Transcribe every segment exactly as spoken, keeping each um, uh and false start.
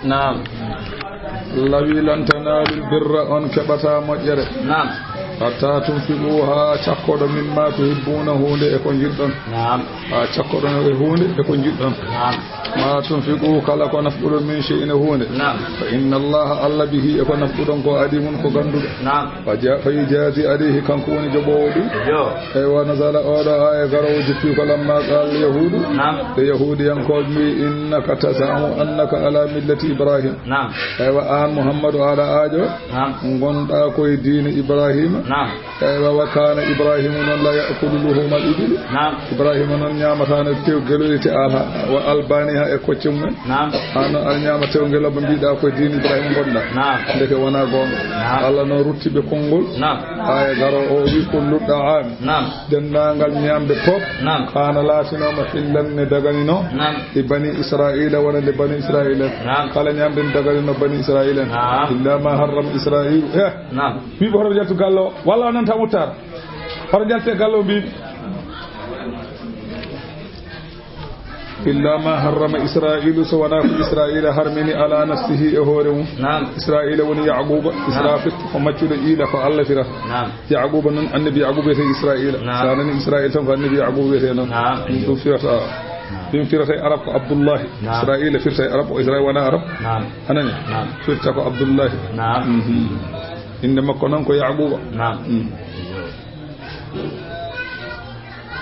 Naam. Lawi lan tanaalul birra, on keɓataa moƴƴere. Naam. Hattaa tunfiqu, haa cakkoɗon, mimmaa tuhibbuuna, huunde e ko njiɗɗon. Naam. Haa cakkoɗon e huunde e ko njiɗɗon. Naam. Maa tunfiqu, kala ko nafquɗon, min shay'in, e huunde. Naam. Fa inna Allaha, Allah, bihi, e ko nafquɗon ko, aliimun, ko gannduɗo. Naam. Fa ja-, fa yujaazi alayhi, kanko woni joɓoowo ɗum. Yo. Eywa, nazala, oɗo aaya garoowo jippi ko lamma qaala yahuudu. Naam. Nde yahuudiyankooɓe mbi, innaka tazamu annaka ala millati Ibrahim. Naam. Eywa, aan Muhammadu aɗa aajo. Naam. Ngonɗaa koye diine Ibrahima. Naam. Eywa, wa kaana Ibrahima noon la ya'kulu luhumal ibili. Naam. Ibrahima noon ñaamataano tew geloyte ala wa albaniha e kocce mumen. Naam. Haa noon aɗa ñaama tew ngelooba, mbiɗa ko e diine Ibrahima ngonɗa. Naam. Ndeke wonaa goonga. Naam. Allah noon rutti ɓe konngol. Naam. Aaya garoowo o wi, kullu ɗa'aam. Naam. Denndaangal ñaamde fof. Naam. Kaana laatinooma hillan ne daganino. Naam. E bani Israa'iila wonande bani Israa'iila. Naam. Kala ñaamde ne daganino bani Israa'iila. Naam. Illa ma harrama Israa'iilu. Eh. Naam. Mbiɓe hoto jaltu gallo. Walla o nanta muttar. Hoto jalte gallo mbiɓe. Illa ma harrama Israa'iilu, so wonaa ko Israa'iila harmini ala nafsihi e hoore mum. Naam. Israa'iila woni Ya'quuba. Naam. Israafiil ko maccuɗo iila ko Allah firata. Naam. Ya'quuba noon, annabi Ya'quuba wiyetee Israa'iila. Naam. So a nani Israa'iila tan ko annabi Ya'quuba wiyetee noon. Naam. Ɗum ɗum firata. Naam. Ɗum firata e arab ko Abdullahi. Naam. Israa'iila firta e arab, o Israa'iila wonaa arab. Naam. A nani? Naam. Firta ko Abdullahi. Naam. Mhm. Innde makko noon ko Ya'quuba. Naam. Mm.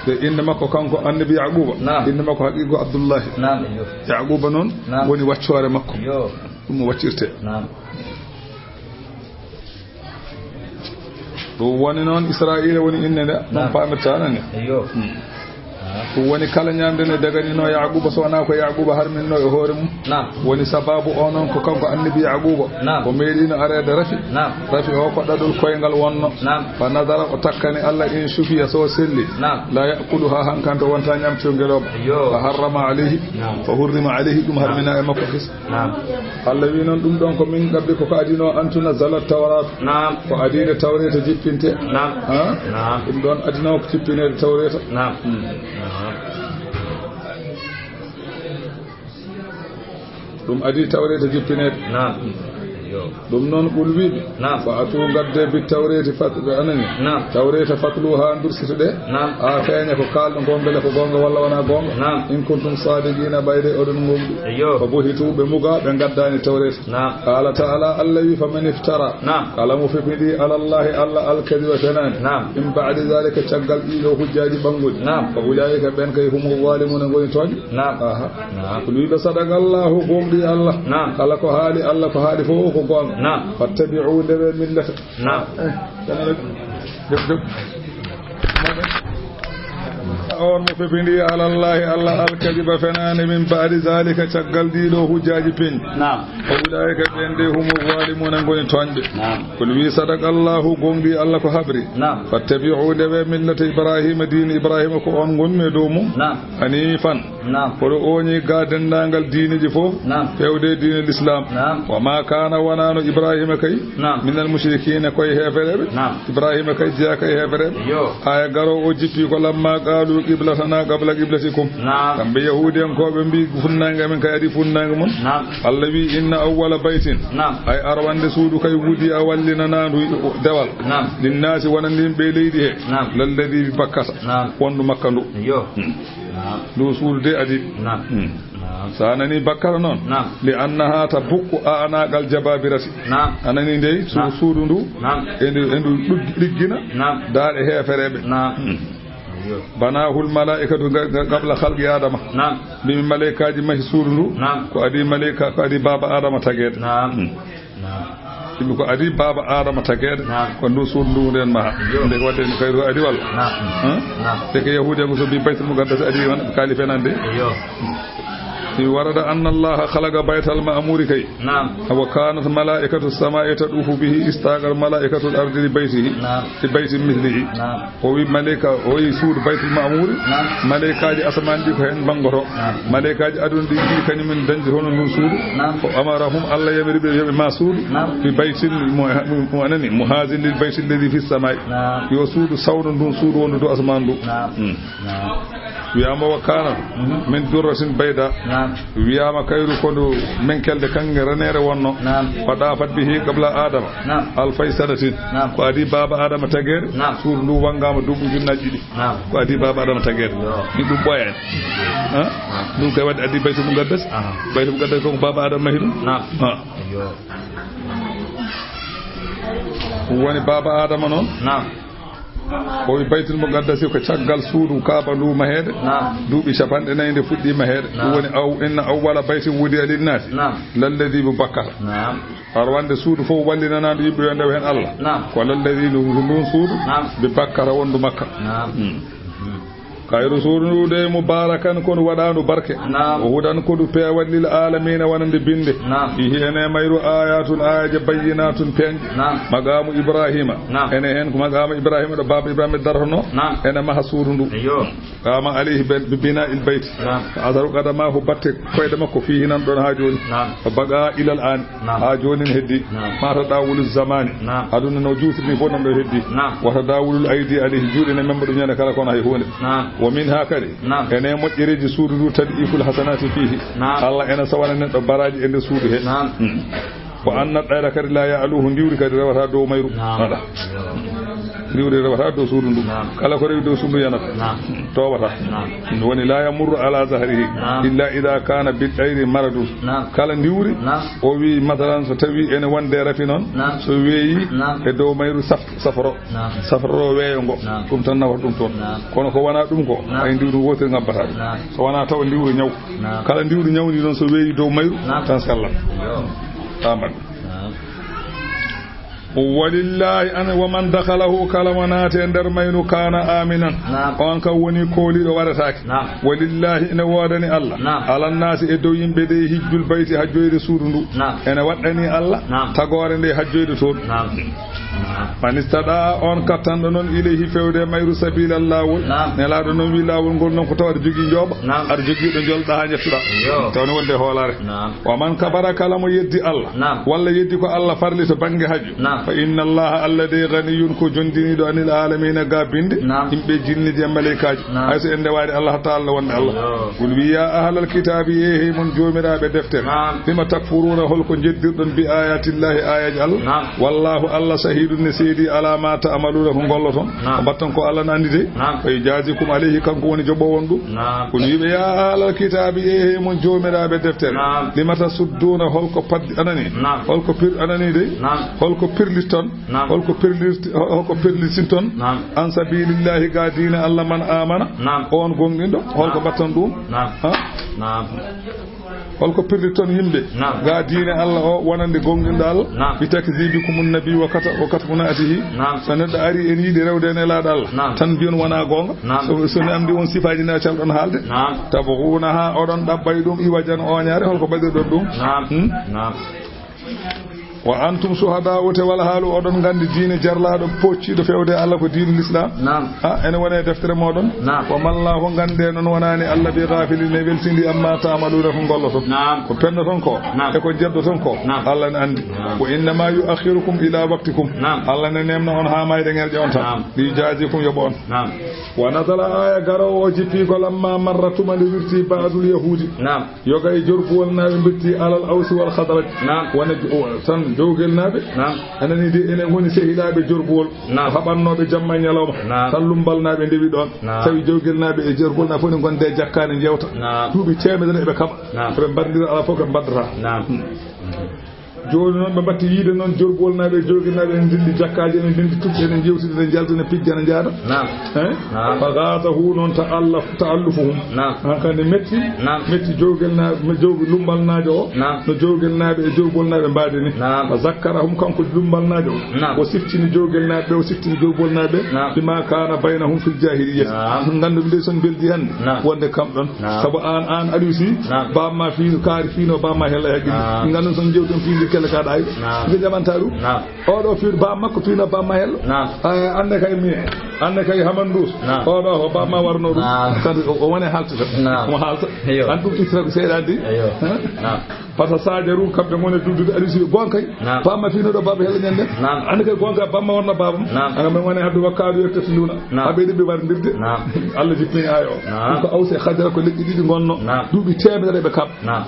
De innde makko kanko annabi Ya'quuba. Naam. Innde makko haqiiqi ko Abdullahi. Naam, yo. Ya'quuba noon Naam. woni waccoore makko. Yo. Ɗum o waccirte. Naam. Ɗum woni noon Israa'iila woni innde nde. Ɗum Naam. paamirta nani? Yo. Hmm. Naam. Ɗum woni kala ñaamde nde daganino Ya'quuba, so wonaa ko Ya'quuba harminno e hoore mum. Naam. Woni sababu o noon ko kanko annabi Ya'quuba. Naam. O meeɗino areede rafi. Naam. Rafi o ko ɗaɗol koyngal wonno. Naam. Fa nadara, o takkani Allah, in shufiya, so selli. Naam. La ya'kuluha, hankante wonta ñamtiyo ngelooba. Yo. Fa harrama alayhi. Naam. Fa hurrima alayhi, ɗum Naam. harmina e makko kis. Naam. Allah wi noon ɗum ɗon ko min qabli ko ko adino an tunazzala tawrat. Naam. Ko adino tawreta jippinte. Naam. Ha? Naam. Ɗum ɗon adino ko jippineede tawreta. Naam. Hmm. Naam. Ɗum adi tawreeta jippineede. Naam. Yo. Ɗum noon, qul wiɓe. Naam. Fa atu ngadde bi tawreeti fat-, ɓe anani. Naam. Tawreeta fatlu haa ndursitoɗe. Naam. Haa feeña ko kaalɗon ko mbele ko goonga walla wonaa goonga. Naam. In kuntum saadiqiina, ɓayde oɗon ngomɗi. Yo. Fa buhitu, ɓe muga, ɓe ngaddaani tawreeta. Naam. Qaala ta'ala, Allah wi, faman iftara. Naam. Kala mo fefindi ala Allahi, Allah alkadiba fenaani. Naam. Min ba'di zaalika, caggal ɗiɗo hujjaaji ɓannguɗi. Naam. Fa ulaa'ika, ɓen kay, humu zaalimuuna, ngoni tooñ. Naam. Aha. Naam. Ko luyiɗo sadaqallaahu, gooŋɗi Allah. Naam. Kala ko haali Allah, ko haali fof ko goonga. Naam. Fattabi'u, ndewe millata. Naam. Eh, dana rek. Jóg, jóg. On mo fefindi ala Allahi, Allah alkadiba fenaande, min ba'di zaalika, caggal ɗiɗo hujjaaji peñ. Naam. Fa ulaa'ika, ɓen de, humu zaalimuuna, ngoni tooñɓe. Naam. Ko luyi sadaqallaahu, gooŋɗi Allah ko habri. Naam. Fattabi'u, ndewe millata Ibraahiima, diine Ibraahiima ko on ngonmi e dow mum. Naam. Haniifan. Naam. Koɗo ooñi ga denndaangal diineeji fof, Naam. feewde diine Lislaam. Naam. Wa maa kaana, wonaano Ibraahiima kay, Naam. minal mushrikiina, ko e heefereeɓe. Naam. Ibraahiima kay jeyaaka e heefereeɓe. Yo. Aaya garoowo o jippi ko lamma qaalu qiblatanaa qabla qiblatikum. Naam. Kamɓe Yahuudiyankooɓe mbi funnaange amen kay adi funnaange mon. Naam. Allah wi, inna awwala baytin. Naam. Ay arwande suudu kay wudi a wallinanaandu dewal. Naam. Linnaasi wonande yimɓe leydi he. Naam. Lalladi bi Bakkata. Naam. Wondu Makka ndu. Yo. Hmm. Naam. Ndu suudu de adi. Naam. Hmm. Naam. So a nani Bakkata noon. Naam. Li annaha tabukku a'naqal jababirati. Naam. A nani ndey su-, Naam. suudu ndu. Naam. E ndu, e ndu ɗuggi-, ɗiggina. Naam. Daaɗe heefereɓe. Naam. Hmm. Yo. Banahul malaikatu ga-, ga-, qabla khalqi Adama. Naam. Mbi mi malaikaaji mahi suudu ndu. Naam. Ko adi malaika, ko adi baaba Adama tageede. Naam. Hmm. Naam. Ɗum ko adi baaba Adama tageede. Naam. Ko ndu suudu ndu nden maha. Yo. Nde ko waɗde kayru adi walla? Naam. Hã? Naam. Te ko Yahuudiya ko so mbi Baytul Muqaddas adi wan kaali fenande. Yo. Mi warada anna Allaha khalaqa baytal ma'muri kay. Naam. Wa kanat malaikatu samai tadufu bihi istaqal malaikatul ardi li baytihi. Naam. Li baytin mislihi. Naam. O wi malaika, o wi suudu Baytul Ma'muri. Naam. Malaikaaji asamaan ɗi ko heen mbanngoto. Naam. Malaikaaji aduna ɗi ɗi kañum en dañde hono ndun suudu. Naam. Ko amarahum, Allah yamiri ɓe yo ɓe ma suudu. Naam. Bi baytin mo, mo anani, muhazin lil bayti alladhi fi samai. Naam. Yo suudu sawno ndun suudu wondu dow asamaan ndu. Naam. Hmm. Naam. Wiyaama wa kaana min durratin bayda. Naam. Wiyaama kayru ko ndu menkelde kanŋe reneere wonno. Naam. Wa daafat bihi qabla Adama. Naam. Alfay sanatin. Naam. Ko adii baaba Adama tageede. Naam. Suudu ndu wanngaama duuɓi ujunnaaji ɗiɗi. Naam. Ko adii baaba Adama tageede. Yo. Ɗum ɓooyaani. Ha? Naam. Ɗum kay waɗi adii Baytul Muqaddas. Aha. Baytul Muqaddas ko baaba Adama mahi ɗum. Naam. Ha. Yo. Woni baaba Adama noon. Naam. O wi Baytul Muqaddasi ko caggal suudu Kaaba ndu maheede. Naam. Duuɓi capanɗe nayi nde fuɗɗi maheede. Ɗum Naam. Woni aw, inna awwala baytin wudi'a linnaasi. Naam. Lalladi bi Bakkata. Naam. Arwande suudu fof wallinanaandu yimɓe yo ndew heen Allah. Naam. Ko lalladi ndu, ndu ndun suudu. Naam. Bi Bakkata wondu Makka. Naam. Hmm. Kayru suudu ndu de mubarakan ko ndu waɗaandu barke. Naam. O hudan ko ndu peewal lil aalamiina wonande binde. Naam. Fihi ene mayru ayatun ayaje bayyinatun peeñɗi. Naam. Maqaamu Ibrahima. Naam. Ene heen ko maqaamu Ibrahima ɗo baaba Ibrahima dartono. Naam. Ene maha suudu ndu. Eyyo. Qama alayhi bi, bi bina il bayti. Naam. Asaru qadamahu batte koyɗe makko fihi nan ɗon haa jooni. Naam. Baqa ilal an. Naam. Haa jooni ne heddi. Naam. Ma tadawulu zamani. Naam. Aduna no juutiri ni fof nan ɗo heddi. Naam. Wa tadawulul aydi alayhi, juuɗe ne memba ɗum ñande kala kono hay huunde. Naam. Wa min ha kadi. Naam. Ene moƴƴereeji suudu ndu tadi iful hasanati fihi. Naam. Allah ene sawana neɗɗo baraaji e nder suudu he. Naam. Hmm. Wa anna ɗayra kadi la ya'luhu, ndiwri kadi rewata dow mayru. Naam. Voilà. Ndiwri rewata dow suudu ndu. Naam. Kala ko rewi dow suudu yanata. Naam. Towata. Naam. Ɗum woni la yamurru ala zahrihi. Naam. Illa ida kana bi ɗayri maradun. Naam. Kala ndiwri. Naam. O wi masalan so tawi ene wonde rafi noon. Naam. So weeyi. Naam. E dow mayru saf-, safro. Naam. Safro weeyo ngo. Naam. Ɗum tan nawata ɗum toon. Naam. Kono ko wona ɗum ko. Naam. Ay ndiwri wootere ngabbata ɗum. Naam. So wona taw ndiwri ñaw. Naam. Kala ndiwri ñawndi noon so weeyi dow mayru. Naam. Tan sallat. Yo. Tamat. Naam. Walillahi an wa man dakhalahu, kala mo naati e nder mayru kana aminan. Naam. On kam woni kooliɗo waretaake. Naam. Walillahi ene woodani Allah. Naam. Alannaasi e dow yimɓe de hijjul bayti hajjoyde suudu ndu. Naam. Ene waɗɗani Allah. Naam. Tagoore nde hajjoyde toon. Naam. Naam. Man istada on kattanɗo noon ilayhi fewde e mayru sabilan laawol. Naam. Nelaaɗo noon wi laawol ngol noon ko taw aɗa jogii njooɓa. Naam. Aɗa jogii ɗo njolɗa haa njettuɗa. Yo. Taw ne wonde hoolaare. Naam. Wa man kabara kala mo yeddi Allah. Naam. Walla yeddi ko Allah farli to bannge hajju. Naam. Fa inna Allah Allah de ganiyun ko jondiniiɗo anil alamina ga binde. Naam. Yimɓe jinni e malaykaaji. Naam. Hay so en ndewaade Allah hatta Allah wonde Allah. Yo. Qul wi ya ahlal kitaabi, e hey mon joomiraaɓe deftere. Naam. Lima takfuruuna holko jeddirɗon bi ayatillahi ayaji Allah. Naam. Wallahu Allah shahidun ne seedi ala ma ta'maluna ko golloton. Naam. Ko mbatton ko Allah ne anndi de. Naam. Fa yujazikum alayhi kanko woni joɓoowo on ɗum. Naam. Qul wiɓe ya ahlal kitaabi e hey mon joomiraaɓe deftere. Naam. Lima tasudduuna holko paddi anani. Naam. Holko pir anani de. Naam. Holko pirlitton. Naam. Holko pirlirti-, holko pirlitinton. Naam. An sabilillahi ga diina Allah man amana. Naam. On gonɗinɗo holko Naam. Mbatton ɗum. Naam. Ha? Naam. Holko pirlitton yimɓe Naam. Ga diina Allah o wonande gonɗinɗo Allah. Naam. Bi takzibikum nabi wa kata-, wa katmunatihi. Naam. So neɗɗo ari en yiɗi rewde en e laaɗo Allah. Naam. Tan mbiyon wona goonga. Naam. So, so ne amdi on sifaaji na calɗon haalde. Naam. Tabghunaha oɗon ɗaɓɓay ɗum iwajan oñaare holko mbaɗirɗon ɗum. Naam. Hmm? Naam. Wa antum shuhada'u te wala haalu oɗon nganndi diine jarlaaɗo pocciiɗo fewde Allah ko diine l'islam. Naam. Ha, ene wone deftere moɗon. Naam. Wa mallahu ngannden on wonani Allah bi ghafilin ne weltindi amma ta'maluna ko golloton. Naam. Ko pennoton ko. Naam. E ko jeddoton ko. Naam. Allah ne anndi. Naam. Wa innama yu'akhirukum ila waqtikum. Naam. Allah ne nemna on ha mayde ngerƴe on tan. Naam. Li jazikum yoɓo on. Naam. Wa nazala aya garowo o jippi ko lamma marra tuma nde wirti ba'dul yahudi. Naam. Yoga e jorbuwol naaɓe mbitti alal awsi wal khadraj. Naam. Wona jo-, o, tan jowgel naaɓe. Naam. Anani de enen woni sehilaaɓe jorbuwol. Naam. Haɓannooɓe jamma e ñalawma. Naam. Tan lumbal naaɓe ndewi ɗoon. Naam. Tawi jowgel naaɓe e jorbuwol naaɓe fof ne ngonde e jakkaane njeewta. Naam. Duuɓi teemedere eɓe kaɓa. Naam. Eɓe mbarndira alaa fof ɓe mbaddata. Naam. Jooni noon ɓe mbatti yiide noon jorbuwol naaɓe e jowgel naaɓe ene ndilli jakkaaji, ene ndilli tucci, ene njewtida, ene njalta, ene pijja, ene njaada. Naam. Hein? Naam. Fa ghazahu noon ta'allaf-, ta'allufuhum. Naam. Hankadi metti, Naam. metti jowgel na-, jowgel lumbalnaajo o. Naam. No jowgel naaɓe e jowgol naaɓe mbaadi ni. Naam. Fa zakkarahum kanko lumbalnaajo o. Naam. O siftini jowgel naaɓe, o siftini jowgol naaɓe. Naam. Bima kana baynahum fil jahiliyyah. Naam. Nganndu nde son beldi hannde. Naam. Wonde kam ɗon. Naam. Sabu aan, aan Aliou Sy, Naam. Baaba ma fii, kaari fiino baaba ma hella e haqqille. Naam. Nganndu son jewten fii ndi kelle ka ɗaay. Naam. Nde jamanta ɗum. Naam. Oɗo fiir ba makko fiino ba ma hello. Naam. Eh, annde kay mi, annde kay Hamandous. Naam. Oɗo ko ba ma warno ɗum. Naam. Kadi o, o woni haaltude. Naam. Omo haalta. Eyo. An ɗum ittata ko seyɗa di. Eyo. Hein? Naam. Fata sajaru, kamɓe ngone duddude, ari si gonka kay. Naam. Bamma fino ɗo baba hela ñande. Naam. Ande kay gonka bamma wonna babam. Naam. Anga men ngone haddu wakkaadu yekta tinduna. Naam. Habe ɗiɓɓe wardirde. Naam. Allah jippini ayo. Naam. Ɗum ko Awse Khazraj ko leƴƴi ɗiɗi ngonno. Naam. Duuɓi teemedere ɓe kam. Naam.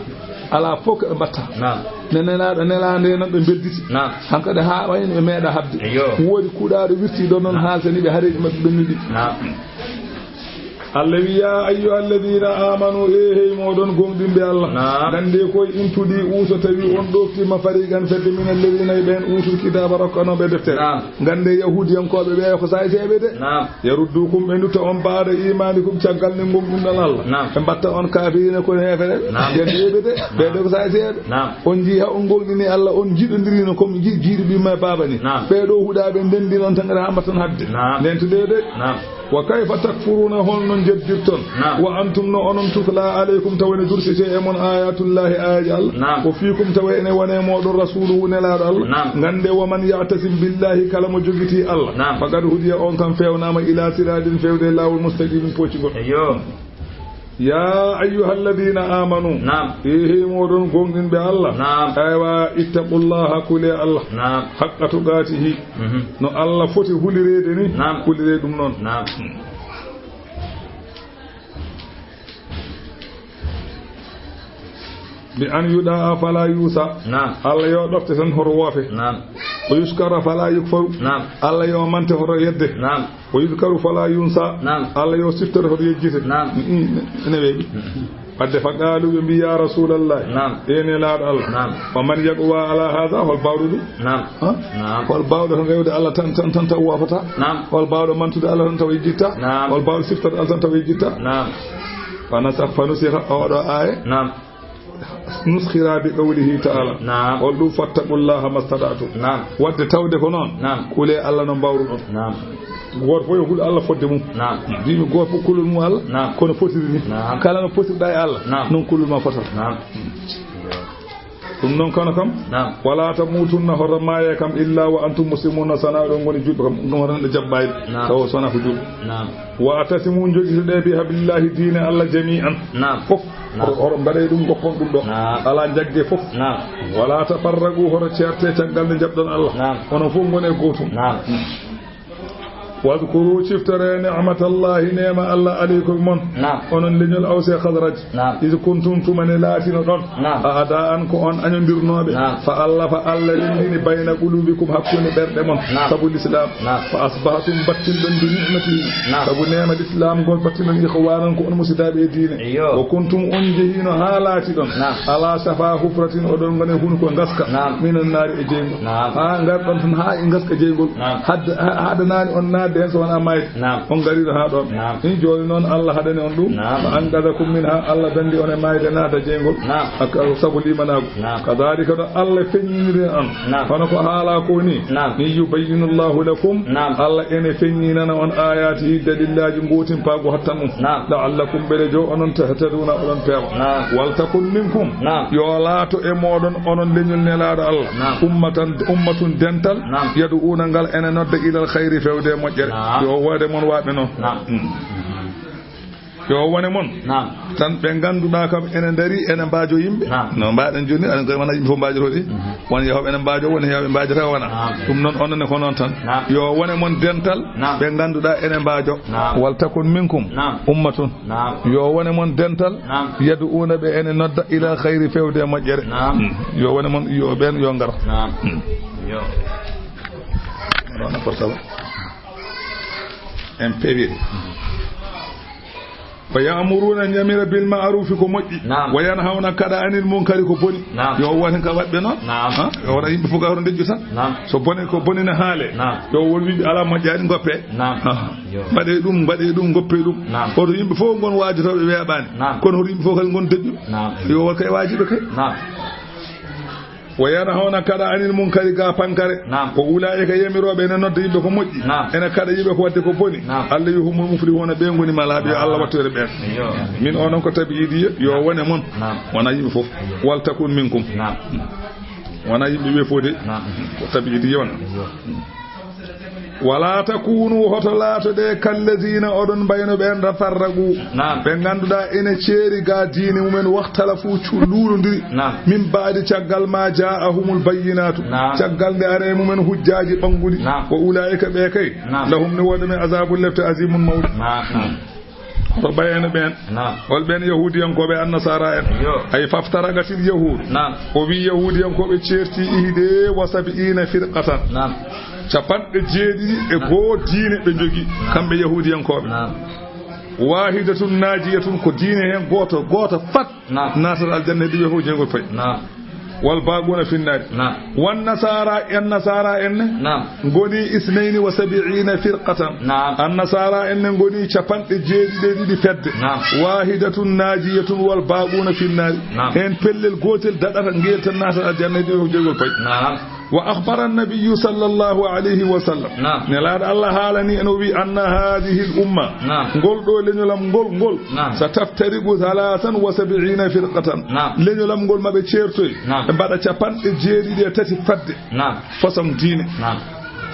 Ala fof ko ɓe mbatta. Naam. Ne nelaaɗo nelaande nan ɓe mbedditi. Naam. Hankadi haa wayno ɓe meeɗa habde. Eyyo. Woodi kuuɗaaɗo wirti ɗon noon. Naam. Haaltani ɓe hareeji maɓɓe ɓennuɗi. Naam. Allah wi, "Ya ayyuha alladina amanu, e hey moɗon gonɗinɓe Allah." Naam. Gande koye in tudi uso tawi on ɗoftima fariqan fedde min alladina e ɓen utul kitaba rokkanoɓe deftere. Naam. Gande yahudiyankoɓe ɓe ko sayseɓe de. Naam. Yaruddukum ɓe dutta on ba'da imanikum caggal nde gonɗinɗon Allah. Naam. Ɓe mbatta on kafirina kono hefere. Naam. Gande ɓe de, ɓe ɓe ko sayseɓe. Naam. On jii ha on gonɗini Allah, on jiɗodirino comme ji-, jiiɗo ɓimma e baba ni. Naam. Ɓe ɗo huɗaɓe ndendi noon tan ha mbatton hadde. Naam. Nden to de de. Naam. Wa kayfa takfuruna, holno jeddirton? Naam. Wa antum, no onon, tutla alaykum, tawa ene dursete e mon ayatullahi, ayaji Allah. Naam. Wa fiikum, tawa ene wone moɗon rasuluhu, nelaɗo Allah. Naam. Gande, wa man ya'tasim billahi, kala mo jogiti Allah. Naam. Faqad hudiya, on kam fewnama, ila siratin, fewde e lawol mustaqimin poccigol. Eyyo. Ya ayyuha alladina amanu. Naam. E hey moɗon gonɗinɓe Allah. Naam. Aywa, ittaqullaha, kule Allah. Naam. Haqqa tuqatihi. Mhm. No Allah foti hulireede ni, naam, huliree ɗum noon. Naam. Bi an yudaa fala yusa. Naam. Allah yo ɗofte tan hoto woofe. Naam. O yuskara fala yukfaru. Naam. Allah yo mante hoto yedde. Naam. O yudkaru fala yunsa. Naam. Allah yo siftore hoto yejjite. Naam. Mm, mm, ene weeɓi. Mm. Wadde fa qaalu, ɓe mbi, "Ya Rasulallah, naam, e nelaaɗo Allah, naam, wa man yaqwa ala hadha, hol baawɗo ɗum?" Naam. Ha? Naam. Hol baawɗo tan rewde Allah tan, tan, tan taw woofata? Naam. Hol baawɗo mantude Allah tan taw yejjitta? Naam. Hol baawɗo siftorde Allah tan taw yejjitta? Naam. Fa nasakh, fa nusikha, oɗo aaye. Naam. Nuskhira bi qawlihi ta'ala. Naam. Hol ɗum, "Fattaqullaha mastata'tum." Naam. Wadde tawde ko noon. Naam. Kule Allah no mbawruɗon. Naam. Gooto fof yo hul Allah fodde mum. Naam. Mbimi gooto fof kulol mum Allah. Naam. Kono fotiri ni. Naam. Kala no potirɗa e Allah. Naam. Noon kulol ma fotata. Naam. Ɗum noon kono kam. Naam. Wala tamutunna, hoto maaye kam, illa wa antum muslimuna, sana ɗon ngoni juɓɓe kam. Ɗum hoto neɗɗo jaɓɓayde. Naam. Tawa sona ko juɓɓe. Naam. Wa atasimu, jogitoɗe, bi hablillahi, diine Allah, jami'an. Naam. Fof. Naam. Hoto, hoto mbaɗe ɗum, goppon ɗum ɗo. Naam. Ala jagge fof. Naam. Wala tafarraqu, hoto ceerte caggal nde jaɓɗon Allah. Naam. Onon fof ngone gootum. Naam. Wadkuru, ciftore, ni'matallahi, neema Allah, alaykum, mon. Naam. Onon leñol Awse Khazraj. Naam. Iz kuntum, tuma ne laatino ɗon. Naam. A'da'an, ko on añodirnooɓe. Naam. Fa allafa, Allah renndini, bayna qulubikum, hakkunde ɓerɗe mon. Naam. Sabu l'islam. Naam. Fa asbahtum, battinɗon, bi ni'matihi. Naam. Sabu neema l'islam ngol, battinɗon ikhwanan, ko on musidaaɓe e diine. Eyyo. Wa kuntum, on jehiino haa laatiɗon. Naam. Ala shafa hufratin, oɗon ngoni hunuko ngaska. Naam. Minan naari, e jeyngol. Naam. Haa ngarɗon tan haa e ngaska jeyngol. Naam. Hadda-, ha-, haɗanaani on naatde heen so wonaa maayde. Naam. On ngariino haa ɗoon. Naam. Ni jooni noon Allah haɗani on ɗum. Naam. Fa anqadakum minha, Allah danndi on e maayde naata jeyngol. Naam. Ak-, sabu limanaagu. Naam. Kadhalika, no Allah feññiniri on. Naam. Hono ko haalaa ko ni. Naam. Ni yubayyinu Allahu lakum. Naam. Allah ene feññinana on ayatihi, dalillaaji gootimpaagu hattan ɗum. Naam. La'allakum, mbele jo onon tahtaduna, oɗon peewa. Naam. Wal takun minkum. Naam. Yo laato e mooɗon onon leñol nelaaɗo Allah. Naam. Ummatan, ummatun, dental. Naam. Yad'una, ngal ene nodda, ilal khayri, fewde e moƴƴere. Naam. Yo wone mon waɗɓe noon. Naam. Mm. Yo wone mon. Naam. Tan ɓe ngannduɗaa kam ene ndari, ene mbaajo yimɓe. Naam. No mbaɗen jooni, aɗen koye wona yimɓe fof mbaajoto de. Mhm. Won yahooɓe ene mbaajo, won yahooɓe mbaajata wona. Naam. Ɗum noon, onon ne ko noon tan. Naam. Yo wone mon dental, naam, ɓe ngannduɗaa ene mbaajo. Naam. Wal takun minkum, naam, ummatun. Naam. Yo wone mon dental, naam, yad'una, ɓe ene nodda, ila khayri, fewde e moƴƴere. Naam. Mm. Yo wone mon, yo ɓeen, yo ngar. Naam. Mm. Yo. Ɗon portable. En pewi. Wa ya'muruna, ñamira, bil ma'rufi, ko moƴƴi. Naam. Wa yanhawna, kaɗa, anil munkari, ko boni. Naam. Yo wone ka waɗɓe noon. Naam. Ha? Yo wona yimɓe fof ka hoto ndejju tan. Naam. So bone, ko boni ne haale. Naam. Yo won wiɓe ala moƴƴaani, ngoppe. Naam. Ha. Yo. Mbaɗe ɗum, mbaɗe ɗum, ngoppe ɗum. Naam. Hoto yimɓe fof ngon waajotooɓe weeɓaani. Naam. Kono hoto yimɓe fof kadi ngon deƴƴu. Naam. Yo won kay waajiɓe kay. Naam. Wa yanhawna, kaɗa, anil munkari, ga pankare. Naam. Ko ulaa'ika, yamirooɓe ene nodda yimɓe ko moƴƴi. Naam. Ene kaɗa yimɓe ko waɗde ko boni. Naam. Allah wi humul muflihuna, ɓe ngoni malaaɓe. Yo Allah wattu en e ɓeen. Yo. Min o noon ko tabi'idiyya, yo wone mon. Naam. Wona yimɓe fof. Wal takun minkum. Naam. Wona yimɓe ɓe fof de. Naam. Ko tabi'idiyya wona. Yo. Wala takunu, hoto laatoɗe, kallazina, oɗon mbayno ɓeen, tafarraqu, Naam. ɓe ngannduɗaa ene ceeri ga diine mumen, waxtalafu, cu-, luulondiri, Naam. min baadi, caggal ma, jaa'ahumul bayyinaatu, Naam. caggal nde ari e mumen hujjaaji ɓannguɗi, Naam. wa ulaa'ika, ɓe kay, Naam. lahum, ne woodi men, azaabun, lepte, aziimun, mawɗe. Naam. Hoto ɓayano ɓeen. Naam. Hol ɓeen yahuudiyankooɓe, annasaara en? Yo. Ay, faftaraqatil yahuud. Naam. O wi yahuudiyankooɓe ceerti ihde wa sabiina firqatan. Naam. Capanɗe jeeɗiɗi e Naam. goo diine ɓe njogi, Naam. kamɓe yahuudiyankooɓe. Naam. Waahidatun naajiyatun, ko diine heen gooto, gooto fat Naam. naatata aljanna, heddi ɓe fof jeygol pay. Naam. Wal baaquuna finnaari. Naam. Wan nasaara, en nasaara en ne Naam. ngoni isnayni wa sabiina firqatan. Naam. An nasaara en ne ngoni capanɗe jeeɗiɗi e ɗiɗi fedde. Naam. Waahidatun naajiyatun wal baaquuna finnaari. Naam. Heen pellel gootel daɗata ngeel tan naatata aljanna, heddi ɓe fof jeygol pay. Naam. Wa akhbara an-nabiyyu sallallahu alayhi wa sallam. Naam. Nelaaɗo Allah haalani en, o wi, anna hadhihi al-umma. Naam. Ngol ɗo leñol am ngol, ngol. Naam. Sa taftariqu thalathan wa sab'ina firqatan. Naam. Leñol am ngol maɓe ceertoy. Naam. Ɓe mbaɗa capanɗe jeeɗiɗi e tati fadde. Naam. Façon diine. Naam.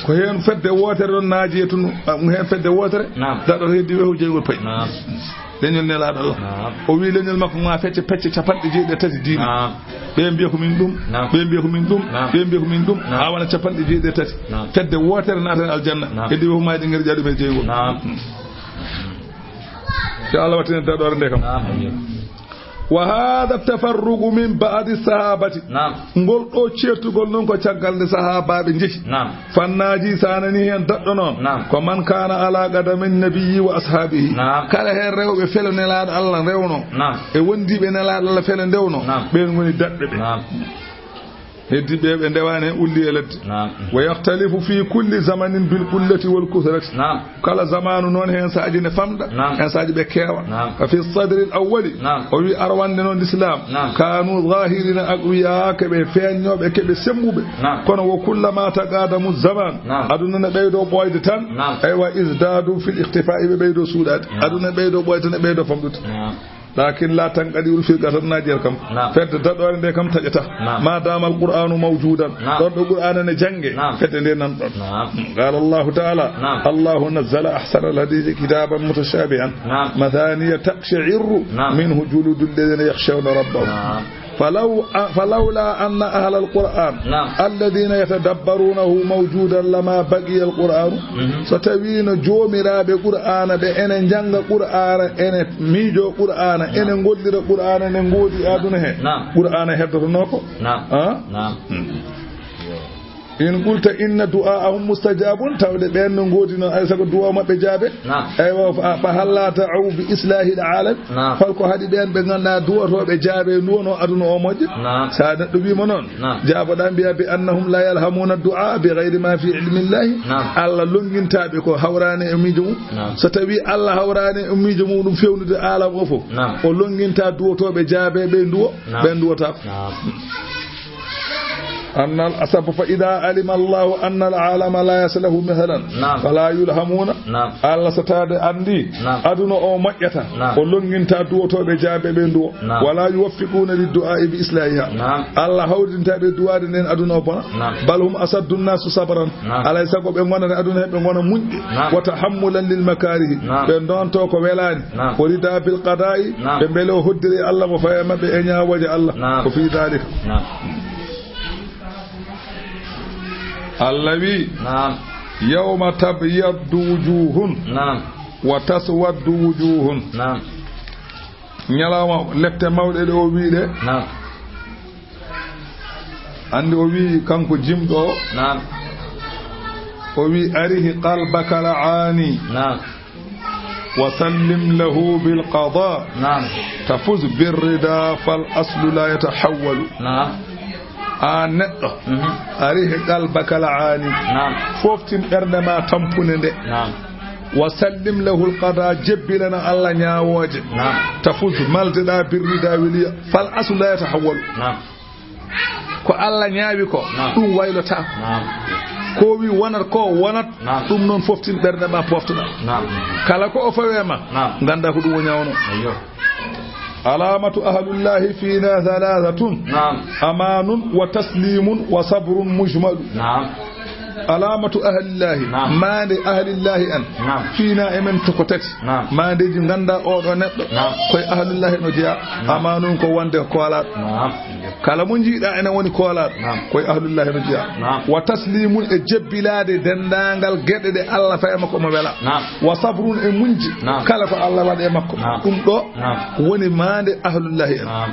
Ko heen fedde wootere ɗon naaji e tun, ah, heen fedde wootere. Naam. Daɗoto heddi weho jeygol pay. Naam. Leñol Nelaaɗo Allah. Naam. O wi leñol makko ma fecce pecce capanɗe jeeɗiɗi e tati diine. Naam. Ɓe mbiya ko min ɗum, Naam. ɓe mbiya ko min ɗum, Naam. ɓe mbiya ko min ɗum. Naam. Haa wona capanɗe jeeɗiɗi e tati. Naam. Fedde wootere naatan aljanna. Naam. Heddi weho maaji ngari jaaɗu men jeygol. Naam. Yo Allah wattinen daɗoore nde kam. Naam. Wa hada tafarruqu min ba'di sahabati. Naam. Ngol ɗo ceertugol noon ko caggal nde sahaabaaɓe njehi. Naam. Fannaaji sanani heen daɗɗo noon. Naam. Ko man kaana ala qadami nabiyyi wa ashaabihi. Naam. Kala heen rewɓe felo Nelaaɗo Allah rewno. Naam. E wondiiɓe Nelaaɗo Allah felo ndewno. Naam. Ɓeen ngoni daɗɓe ɓe. Naam. Heddi ɓe ɓe ndewaani heen ulli e ladde. Naam. Wa yakhtalifu fi kulli zamanin bil qullati wal kuthrati. Naam. Kala zamaanu noon heen saaji ne famɗa, Naam. heen saaji ɓe keewa. Naam. Fa fi sadri al awwali, Naam. o wi arwande noon l'islam, Naam. kaanu zahirina aqwiya, ke ɓe feeñnooɓe, ke ɓe sembuɓe. Naam. Kono wa kullama taqadamu zaman, Naam. aduna ne ɓeydo ɓooyde tan. Naam. Aywa, izdadu fil ikhtifa'i, ɓe ɓeydo suuɗaade. Naam. Aduna ɓeydo ɓooyde tan, e ɓeydo famɗude. Naam. Lakin la tanqadi ul firqa tan naajiyat kam. Naam. Fedde daɗoore nde kam taƴata. Naam. Ma dama al qur'anu mawjudan. Naam. Ɗon ɗo qur'ana ne jannge. Naam. Fedde nde nan ɗon. Naam. Qala Allahu ta'ala, Naam. Allahu nazzala ahsana al hadisi kitaban mutashabihan. Naam. Mathaniya taqsha'irru Naam. minhu juludu alladhina yakhshawna rabbahum. Naam. Falaw, falawla anna ahla al qur'an Naam. alladhina yatadabbarunahu mawjudan lama baqiya al qur'anu. Mhm. So tawiino joomiraaɓe qur'aana ɓe ene njannga qur'aana, ene miijoo qur'aana, Naam. ene ngollira qur'aana, ene ngoodi aduna he. Naam. Qur'aana heddotonoo ko? Naam. Ah? Naam. In qulta inna du'aahum mustajabun, tawde ɓeen no ngoodi noon, ay sago du'a maɓɓe jaabe. Naam. Aywa, fa, fa halla da'u bi islahil alam. Naam. Hol ko haɗi ɓeen ɓe ngannduɗaa duwotooɓe jaabe nduwono aduna o moƴƴa? Naam. Sa neɗɗo wiima noon, Naam. jaaboɗaa mbiya bi annahum la yalhamuna du'a bi ghayri ma fi ilmillahi. Naam. Allah lonngintaaɓe ko hawraani e miijo mum. Naam. So tawi Allah hawraani e miijo mum ɗum fewnude alam o fof. Naam. O lonnginta duwotooɓe jaabe ɓe nduwo, Naam. ɓe nduwotaako. Naam. Annal asab fa ida alima Allahu anna al alama la yaslahu mathalan Naam. fala yulhamuna. Naam. Allah so taade anndi Naam. aduna o moƴƴata, Naam. o lonnginta duwotooɓe jaabe ɓe nduwo. Naam. Wala yuwaffiquna lid du'a bi islahiha. Naam. Allah hawrinta ɓe duwaade nden aduna o bona. Naam. Bal hum asaddu nnasu sabran. Naam. Alay sago ɓe ngonata aduna he ɓe ngona muñɓe. Naam. Wa tahammulan lil makarihi. Naam. Ɓe ndonto ko welaani. Naam. Wa rida bil qada'i. Naam. Ɓe mbele o hoddiri Allah mo faye maɓɓe e ñaawooje Allah. Naam. Ko fi dhalika. Naam. Allah wi, Naam. Yawma tabyaddu wujuhun Naam. wa taswaddu wujuhun. Naam. Ñalawma lepte mawɗe ɗe o wi ɗe. Naam. Anndi o wi kanko jimɗo o. Naam. O wi arihi qalbaka al aani. Naam. Wa sallim lahu bil qada. Naam. Tafuz bir rida fal aslu la yatahawwalu. Naam. Aan neɗɗo, Mhm. arihi qalbaka al aani. Naam. Fooftin ɓernde ma tampunde nde. Naam. Wa sallim lahu al qada, jebbilana Allah ñaawooje. Naam. Tafuz, maldeɗaa bir rida, weliya. Fal aslu la yatahawwalu. Naam. Ko Allah ñaawi ko, Naam. ɗum waylotaako. Naam. Ko wi wonat ko wonat, Naam. ɗum noon fooftin ɓernde ma, pooftoɗaa. Naam. Kala ko o fawe ma, Naam. ngannda ko ɗum o ñaawno. Ayyo. Alamatu ahlullahi fina thalathatun. Naam. Amanun wa taslimun wa sabrun mujmalu. Naam. Alamatu ahlillahi. Naam. Maande ahlillahi en. Naam. Fiina e men toko tati. Naam. Maandeeji ngannda oɗo neɗɗo. Naam. Koye ahlillahi no jeyaa. Naam. Amma noon ko wonde koolaaɗo. Naam. Kala mo njiiɗa ene woni koolaaɗo. Naam. Koye ahlillahi no jeyaa. Naam. Wa taslimun e jebbilaade denndaangal geɗe ɗe Allah fayi makko mo wela. Naam. Wa sabrun e muñji. Naam. Kala ko Allah waɗi e makko. Naam. Ɗum ɗo. Naam. Woni maande ahlillahi en. Naam.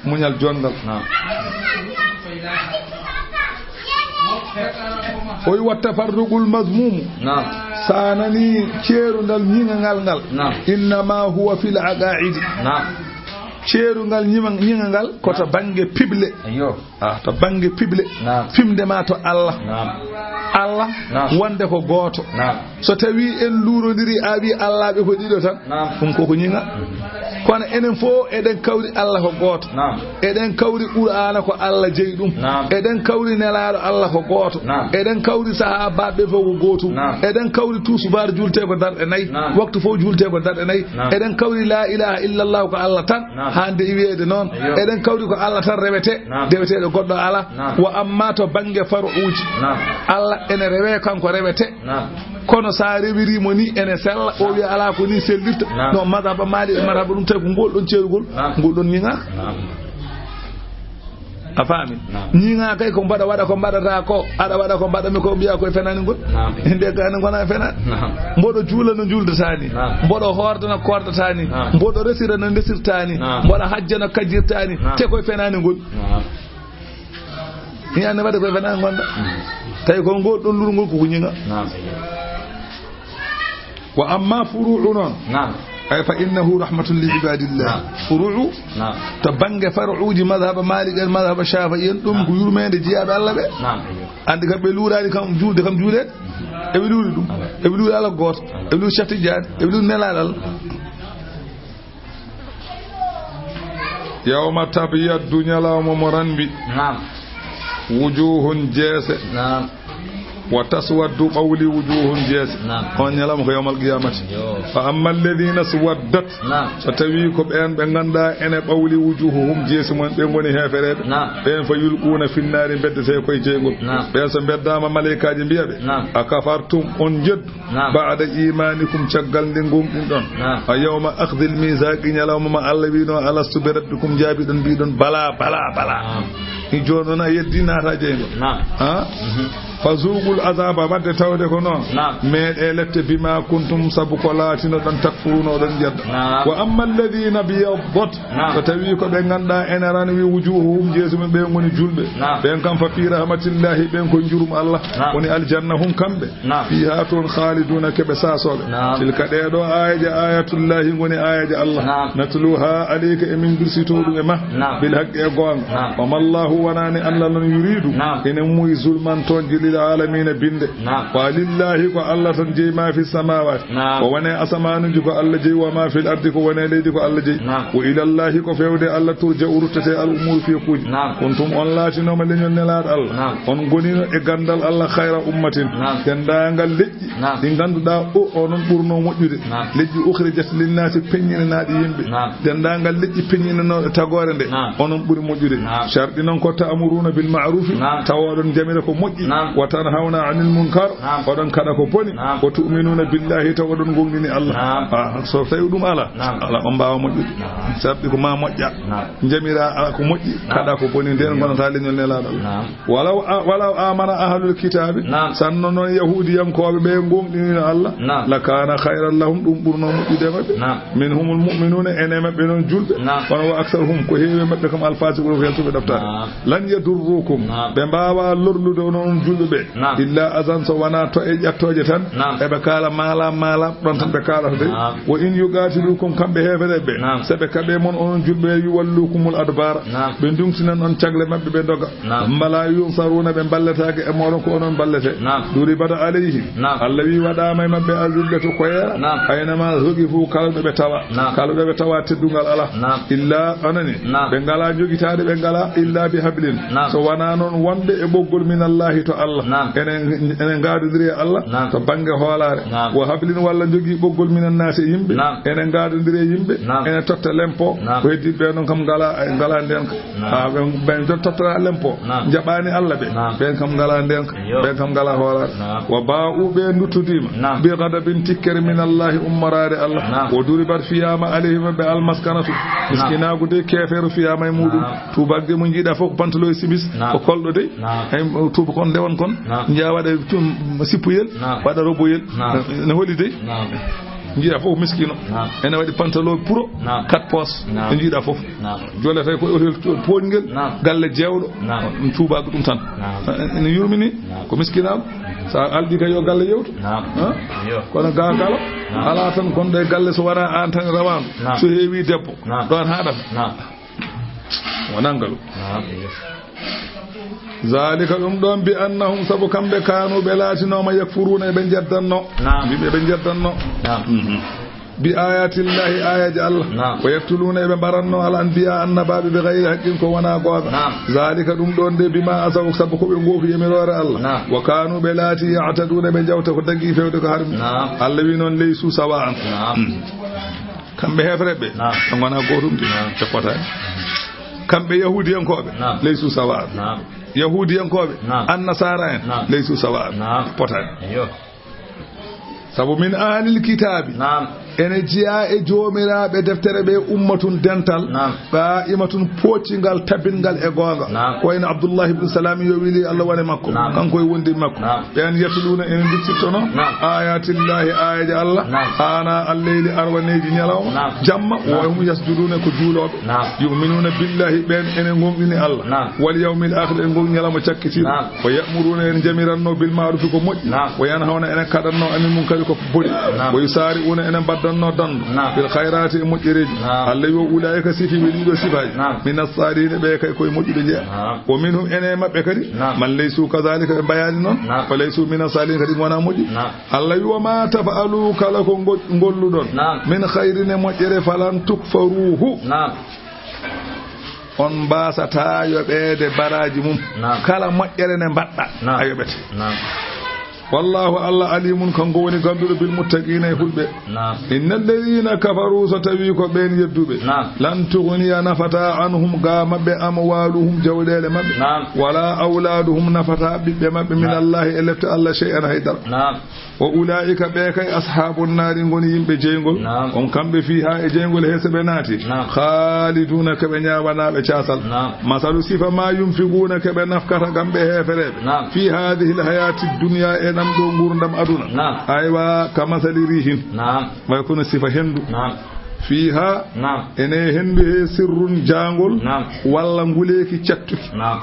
Muñal jonngal. Naam. O wi wa tafarruqul mazmumu. Naam. Sa nani ceerungal ñiŋangal ngal. Naam. Innama huwa fil aqaidi. Naam. Ceerungal ñiŋa-, ñiŋangal ko to bannge piɓle. Ayyo. Ah, to bannge piɓle. Naam. Fimde ma to Allah. Naam. Allah. Naam. Wonde ko gooto. Naam. So tawi en luurondiri, a wi Allah ɓe ko ɗiɗo tan. Naam. Ɗum koko ñiŋa. Kono enen fof eɗen kawri Allah ko gooto. Naam. Eɗen kawri Qur'aana ko Allah jeyi ɗum. Naam. Eɗen kawri Nelaaɗo Allah ko gooto. Naam. Eɗen kawri sahaabaaɓe fof ko gootum. Naam. Eɗen kawri tuusubaar juulte ko darɗe nayi. Naam. Waktu fof juulte ko darɗe nayi. Naam. Eɗen kawri la ilaha illallah ko Allah tan. Naam. Hande e wiyeede noon. Eyo. Eɗen kawri ko Allah tan rewete. Naam. Deweteeɗo goɗɗo ala. Naam. Wa amma to bannge faruuji. Naam. Allah ene rewe, kanko rewete. Naam. Kono sa rewirimo ni ene sella, o wiya ala ko ni sellirta. Naam. No mazhaba Maalik e mazhaba ɗum tawi ko ngol ɗon ceerugol, naam, ngol ɗon ñiŋaaka. Naam. A faami? Naam. Ñiŋa kay ko mbaɗa waɗa ko mbaɗata ko, aɗa waɗa ko mbaɗa mi ko mbiya koye fenaani ngol. Naam. Nde gani ngona fenaani. Naam. Mboɗo juula no juuldataa ni. Naam. Mboɗo hoorda no koordata ni. Naam. Mboɗo resira no ndesirta ni. Naam. Mboɗo hajja no kajjirta ni. Naam. Te koye fenaani ngol. Naam. Ni anne waɗa koye fenaani ngonɗa. Mm. Tawi ko ngol ɗon lurngol ko ko ñiŋa. Naam. Wa amma furu'u noon. Naam. Ay fa innahu rahmatun li ibadillah. Naam. Furu'u. Naam. To bannge faruuji mazhaba Maalik en, mazhaba Shaafi'i en, ɗum, naam, ko yurmeende jiyaaɓe Allah ɓe. Naam. Anndi kam ɓe luuraani kam juulde kam juuleede. Eɓe luuri ɗum. Eɓe luuri Allah gooto. Eɓe luuri Cheikh Tidiane. Eɓe luuri Nelaaɗo Allah. Yawma tabyaddu, ñalawma mo ranbi. Naam. Wujuhun, jeese. Naam. Wa taswaddu, ɓawli, wujuhun, jeese. Naam. On ñalawma ko yawmal qiyamati. Yo. Fa amma alladhina swaddat. Naam. So tawi ko ɓeen ɓe ngannduɗaa ene ɓawli wujuhuhum, jeese mum en, ɓe ngoni heefereeɓe. Naam. Ɓeen fa yulquuna finnaari, mbeddete koye jeyngol. Naam. Ɓeen so mbeddaama, maleykaaji mbiya ɓe, naam, akafartum, on njeddu. Naam. Ba'da imanikum, caggal nde ngonɗinɗon. Naam. A yawma akhdhil mithaqi, ñalawma ma Allah wino, alastu bi rabbikum, jaabiɗon, mbiɗon, bala, bala, bala. Naam. Ni jooni noon a yeddi naata jeyngol. Naam. Ha? Mhm. Fa zuqul azaba, wadde tawde ko noon. Naam. Meeɗe lette bima kuntum, sabu ko laatinoɗon, takfuruna, oɗon jedda. Naam. Wa amma alladhina biyaddat, naam, so tawi ko ɓe ngannduɗaa ene ranwi wujuhuhum, jeesi mum ɓe ngoni julɓe. Naam. Ɓen kam fa fi rahmatillahi, ɓen ko jurum Allah. Naam. Woni aljanna hum kamɓe. Naam. Fiha toon khaliduna, keɓe sasooɓe. Naam. Tilka ɗee ɗoo aayeeje ayatullahi ngoni aayeeje Allah. Naam. Natluha alayka, emin dursito ɗum e ma. Naam. Bil haqqi, e goonga. Naam. Wa mallahu, wonaani Allah noon, yuridu, naam, ene muuyi zulman toonde lil alamina binde. Naam. Wa lillahi, ko Allah tan jeyi ma fi samawati. Naam. Ko woni e asamaanuuji ko Allah jeyi, wa ma fil ardi, ko woni e leydi ko Allah jeyi. Naam. Wa ilallahi, ko fewde Allah turja'u, ruttete al umuru, fiikuuji. Naam. Kuntum, on laatinooma leñol Nelaaɗo Allah. Naam. On ngonino e ganndal Allah khayra ummatin. Naam. Denndaangal leƴƴi, naam, ɗi ngannduɗaa o, onon ɓurnoo moƴƴude. Naam. Leƴƴi ukhrijat linnaasi, peññinanaaɗi yimɓe. Naam. Denndaangal leƴƴi peññinanooɗe tagoore nde, naam, onon ɓuri moƴƴude. Naam. Sharɗi noon ko ta'muruna bil ma'rufi, naam, tawa oɗon jamira ko moƴƴi. Naam. Wa tanhawna anil munkar, naam, oɗon kaɗa ko boni. Naam. Wa tu'minuna billahi, tawa oɗon gomɗini Allah. Naam. Ah, so tawi ɗum ala, naam, ala on mbaawa moƴƴude. Naam. Sharɗi ko ma moƴƴa. Naam. Jamira ala ko moƴƴi, naam, kaɗa ko boni, nden, iyo, ngonata leñol Nelaaɗo Allah. Naam. Walaw a-, walaw amana ahlul kitabi, naam, sanno noon yahuudiyankooɓe ɓe gomɗinino Allah, naam, la kana khayran lahum, ɗum ɓurno moƴƴude e maɓɓe. Naam. Minhumul mu'minuna, ene maɓɓe noon julɓe. Naam. Kono wa aktharuhum, ko heewi e maɓɓe kam, al fasiquna, ko yaltuɓe ɗoftaade. Naam. Lan yadurrukum, naam, ɓe mbaawa lorlude onon julɓe ɓe. Naam. Illa azan, so wonaa to'e ƴattooje tan. Naam. Eɓe kaala maala, maala, ɗon tan ɓe kaalata de. Naam. Wa in yuqatilukum, kamɓe heefereɓe ɓe, naam, so ɓe kaɓe mon onon julɓe, yuwallukumul adbar, naam, ɓe ndumtinan on cagle maɓɓe, ɓe ndoga. Naam. Wala yunsaruna, ɓe mballetaake e mooɗon, ko onon mballete. Naam. Duribat alayhim. Naam. Allah wi waɗaama e maɓɓe azillatu, koyeera. Naam. Aynama suqifu, kala ɗo ɓe tawa. Naam. Kala ɗo ɓe tawa, teddungal ala. Naam. Illa, anani, naam, ɓe ngala jogitaade, ɓe ngala illa bi hablin. Naam. So wonaa noon wonɓe e ɓoggol min Allahi to Allah. Naam. Ene, ene ngaadondiri e Allah Naam. To bannge hoolaare. Naam. Wa hablin walla jogii ɓoggol minan naasi e yimɓe. Naam. Ene ngaadondiri e yimɓe. Naam. Ene totta lempo. Naam. Ko heddi ɓe noon kam ngalaa, ngalaa ndeenka. Naam. Haa ɓen, ɓen jot tottata lempo. Naam. Njaɓaani Allah ɓe. Naam. Ɓen kam ngalaa ndeenka. Yo. Ɓen kam ngalaa hoolaare. Naam. Wa baa'u ɓe nduttodiima. Naam. Bi ghadabin tikkere min Allahi ummoraade Allah. Naam. Wa duribat fiyaama alayhim ɓe almaskanatu. Naam. Miskinaagu de keefeeru fiyaama e muɗum. Naam. Tuubagge mo njiiɗa fof ko pantalon e simis. Naam. Ko kolɗo de. Naam. Hay tuuba kon ndewon kon. Naam. Njiya waɗa tum sippuyel. Naam. Waɗa roboyel. Naam. Ne holi de. Naam. Njiya fof miskino. Naam. Ene waɗi pantalon puro. Naam. Quatre poches. Naam. Ɓe njiiɗa fof. Naam. Jolete ko otel pooƴngel. Naam. Galle jeewɗo. Naam. Ɗum tuubaagu ɗum tan. Naam. Ene yurmini. Naam. Ko miskinaagu. Sa alɗi ka yo galle yewtu. Naam. Ha? Yo. Kono ga kala. Naam. Alaa tan gonɗo e galle so wonaa aan tan rawaandu. Naam. So heewi debbo. Naam. Ɗon haɗata. Naam. Wonaa ngalu. Naam. Zalika ɗum ɗon bi annahum sabu kamɓe kanu ɓe laatinooma yakfuruuna eɓe njeddanno. Naam. Yimɓe ɓe njeddanno. Naam. Mhm. Bi ayatillahi ayaji Allah. Naam. Wa yaktuluuna eɓe mbaranno al anbiya annabaaɓe bi gayri haqqin ko wonaa goonga. Naam. Zalika ɗum ɗon de bima asaw sabu ko ɓe ngoofi yamiroore Allah. Naam. Wa kanu ɓe laati ya'taduuna ɓe jawta ko dagi fewde ko harmi. Naam. Allah wi noon laysu sawa'an. Naam. Mhm. Kamɓe heefereɓe ɓe, Naam. ɓe ngonaa gootum de, Naam. ɓe potaani. Kamɓe yahuudiyankooɓe, Naam. laysu sawa'an. Naam. Yahuudiyankooɓe, Naam. annasaara en, Naam. laysu sawa'an. Naam. Ɓe potaani. Iyo. Sabu min ahlil kitaabi, Naam. ene jeyaa e joomiraaɓe deftere ɓe ummatun dental, Naam. qa'imatun poocingal, tabingal e goonga. Naam. Ko wayno Abdullahi ibn Salam yo weli Allah wone makko, Naam. kanko e wondi makko. Naam. Ɓen yatluuna ene nduttittono Naam. ayatillahi, ayaji Allah, Naam. ana alleyli, arwaneeji ñalawma, Naam. jamma, Naam. wa hum yasjuduuna ko juulooɓe, Naam. yu'minuuna billahi, ɓen ene gonɗini Allah, Naam. wal yawmil akhir, en gon ñalawma cakkitiiɗo, Naam. wa ya'muruuna en jamiranno bil ma'rufi ko moƴƴi, Naam. wa yanhawna ene kaɗanno anil munkari ko boni, Naam. wa yusaari'uuna ene mbaddanno dando, Naam. bil khayrati e moƴƴereeji, Naam. Allah yo ulaa'ika sifi ɓe ɗiɗo sifaaji, Naam. minas saalihiina ɓe kay koye moƴƴuɓe jeya. Naam. Wa minhum ene maɓɓe kadi, Naam. man laysu kadhalika ɓe mbayaani noon, Naam. fa laysu mina saalihiina kadi wonaa moƴƴi. Naam. Allah wi, wa ma taf'alu kala ko ngo-, ngolluɗon, Naam. min khayrin e moƴƴere falan tukfaruhu. Naam. On mbaasataa yoɓeede baraaji mum. Naam. Kala moƴƴere nde mbaɗɗa, Naam. a yoɓete. Naam. Wallahu Allah alimun kanko woni ganduɗo bil muttaqiina e hulɓe. Naam. Innal ladina kafaru so tawi ko ɓen yedduɓe. Naam. Lan tughniya nafata anhum ga maɓɓe amwaluhum jawɗele maɓɓe. Naam. Wala awladuhum nafata ɓiɓɓe maɓɓe min Naam. Allahi e lepte Allah shay'an haydara. Naam. Wa ulaika ɓe kay ashabun nari ngoni yimɓe jeyngol. Naam. On kamɓe fiha e jeyngol he so ɓe naati. Naam. Khaliduna keɓe ñaawanaɓe caasal. Naam. Masalu sifa ma yunfiquna keɓe nafkata gam ɓe heefereɓe. Naam. Fi hadhihi alhayati dunya e ɗam ɗo ngurdam aduna. Naam. Aywa ka masali rihin. Naam. Way kono sifa hendu. Naam. Fiha Naam. ene hendu he sirrun jangol. Naam. Walla nguleki cattuki. Naam.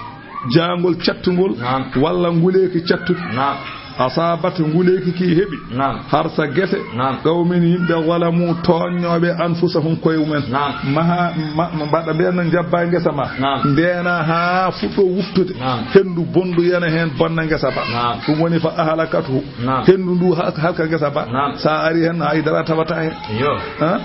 Jangol cattungol. Naam. Walla nguleki cattuki. Naam. Asabat nguleki ki heɓi. Naam. Harsa gese. Naam. Qawmin yimɓe zalamu toññoɓe anfusahum koye mumen. Naam. Maha, ma, ma, mbaɗa mbiyan no jabba ngesa ma. Naam. Ndena ha fuɗɗo wuftude. Naam. Hendu bondu yana hen bonna ngesa ba. Naam. Ɗum woni fa ahlakatu. Naam. Hendu ndu ha-, halka ngesa ba. Naam. Sa ari hen haydara tawata hen. Yo. Ha?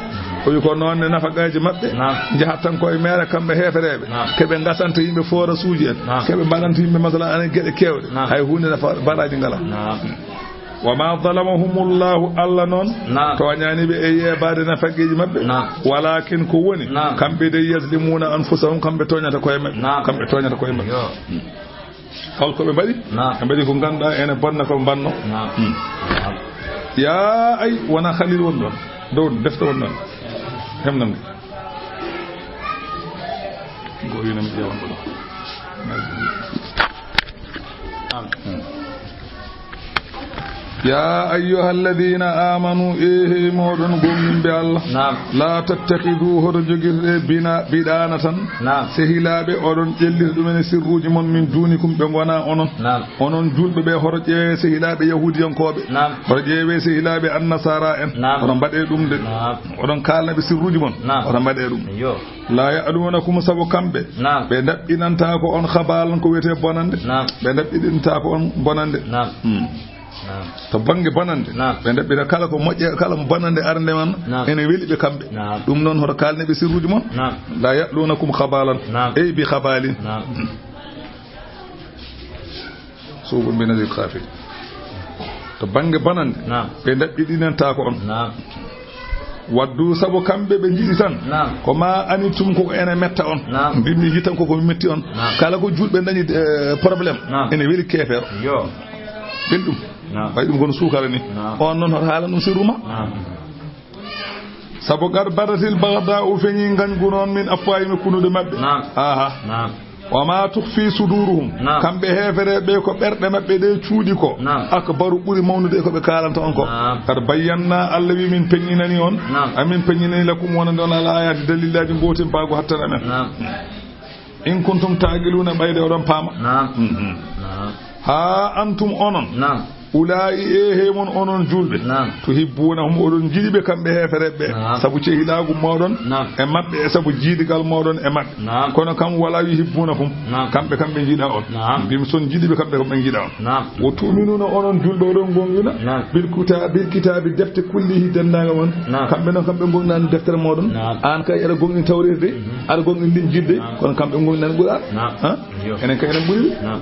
O wi ko noon ne nafaqaaji maɓɓe Naam. njahat tan koye meere kamɓe heefereɓe. Naam. Keɓe ngasanta yimɓe forasuuji en. Naam. Keɓe mbaɗanta yimɓe masala anen geɗe kewɗe. Naam. Hay hunde nafa baraaji ngala. Naam. Wa ma zalamahumullahu, Allah noon Naam. toñani ɓe e yeebaade nafaqeeji maɓɓe. Naam. Walakin ko woni Naam. kamɓe de yazlimuna anfusahum, kamɓe toñata koye maɓɓe. Naam. Kamɓe toñata koye maɓɓe. Yo. Holko ɓe mbaɗi? Naam. Ɓe mbaɗi ko ngannduɗaa ene bonna ko ɓe mbanno. Naam. Hmm. Naam. Yaa ay, wona Khalil won ɗon. Dow defte won ɗon. Hemnam de. Go yino mi ƴeewan ɗo. Naam. Hmm. Ya ayyuhalladhina amanu, e hey moɗon gomɗinɓe Allah. Naam. La tattakhidhu, hoto jogirɗe bina, biɗaana tan. Naam. Sehilaaɓe, oɗon ƴellita ɗumen e sirruuji mon, min dunikum, ɓe ngonaa onon. Naam. Onon julɓe ɓe, hoto ƴeewe sehilaaɓe yahuudiyankooɓe. Naam. Hoto ƴeewe sehilaaɓe annasara en. Naam. Hoto mbaɗe ɗum de. Naam. Oɗon kaalna ɓe sirruuji mon. Naam. Hoto mbaɗe ɗum. Yo. La ya'lunakum, sabu kamɓe. Naam. Ɓe ndaɓɓinantaa ko on khabalan ko wiyetee bonande. Naam. Ɓe ndaɓɓinantaa ko on bonande. Naam. Hmm. Naam. To bannge bonande, Naam. ɓe ndaɓɓira kala ko moƴƴe, kala ko bonande arande man, Naam. ene weli ɓe kamɓe. Naam. Ɗum noon hoto kaalne ɓe sirruuji mon. Naam. La ya'lunakum khabalan. Naam. Ey bi khabalin. Naam. Suugu min al-iqaafi. To bannge bonannde, naam, ɓe ndaɓɓiɗinantaako on. Naam. Waddu, sabu kamɓe ɓe njiɗi tan. Naam. Ko ma anittum, ko ene metta on. Naam. Mbimmi yitan ko ko mi metti on. Naam. Kala ko julɓe dañi, eh, problème. Naam. Ene weli keefeero. Yo. Ɓen ɗum. Naam. Way ɗum kono suukara ni. Naam. On noon hoto haala ɗum sirru ma. Naam. Sabu qad badatil baghda'u, feñi ngañgu noon, min afwahim, e kunuɗe maɓɓe. Naam. Aha. Naam. Wa ma tukhfi suduruhum. Naam. Kamɓe heefereɓe ɓe ko ɓerɗe maɓɓe ɗe cuuɗi ko. Naam. Akbaru, ɓuri mawnude e ko ɓe kaalanta on ko. Naam. Qad bayyana, Allah wi min peññinani on. Naam. Amin peññinani lakum wonande on al ayati dalillaji gotin baago hattan amen. Naam. In kuntum taqiluna, ɓayde oɗon paama. Naam. Mhm. Naam. Ha antum onon. Naam. Ulaa'i, e he mon onon julɓe. Naam. Tuhibbunahum, oɗon njiɗi ɓe kamɓe heefereɓe ɓe. Naam. Sabu cehilaagu moɗon, naam, e maɓɓe, e sabu jiidigal moɗon e maɓɓe. Naam. Kono kam wala yuhibbunakum. Naam. Kamɓe kam ɓe njiɗa on. Naam. Mbimi son njiɗi ɓe kamɓe kam ɓe njiɗa on. Naam. Wa tu'minuna, onon julɓe oɗon gonɗina. Naam. Bil kita-, bil kitaabi, defte kullihi denndaangal mon. Naam. Kamɓe noon kamɓe gonɗinani deftere moɗon. Naam. An kay eɗa gonɗini tawreede de. Mhm. Aɗa gonɗini linjiide de. Naam. Kono kamɓe gonɗinani Qur'an. Naam. Ha? Yo. Enen kay enen ɓuri ɓe. Naam.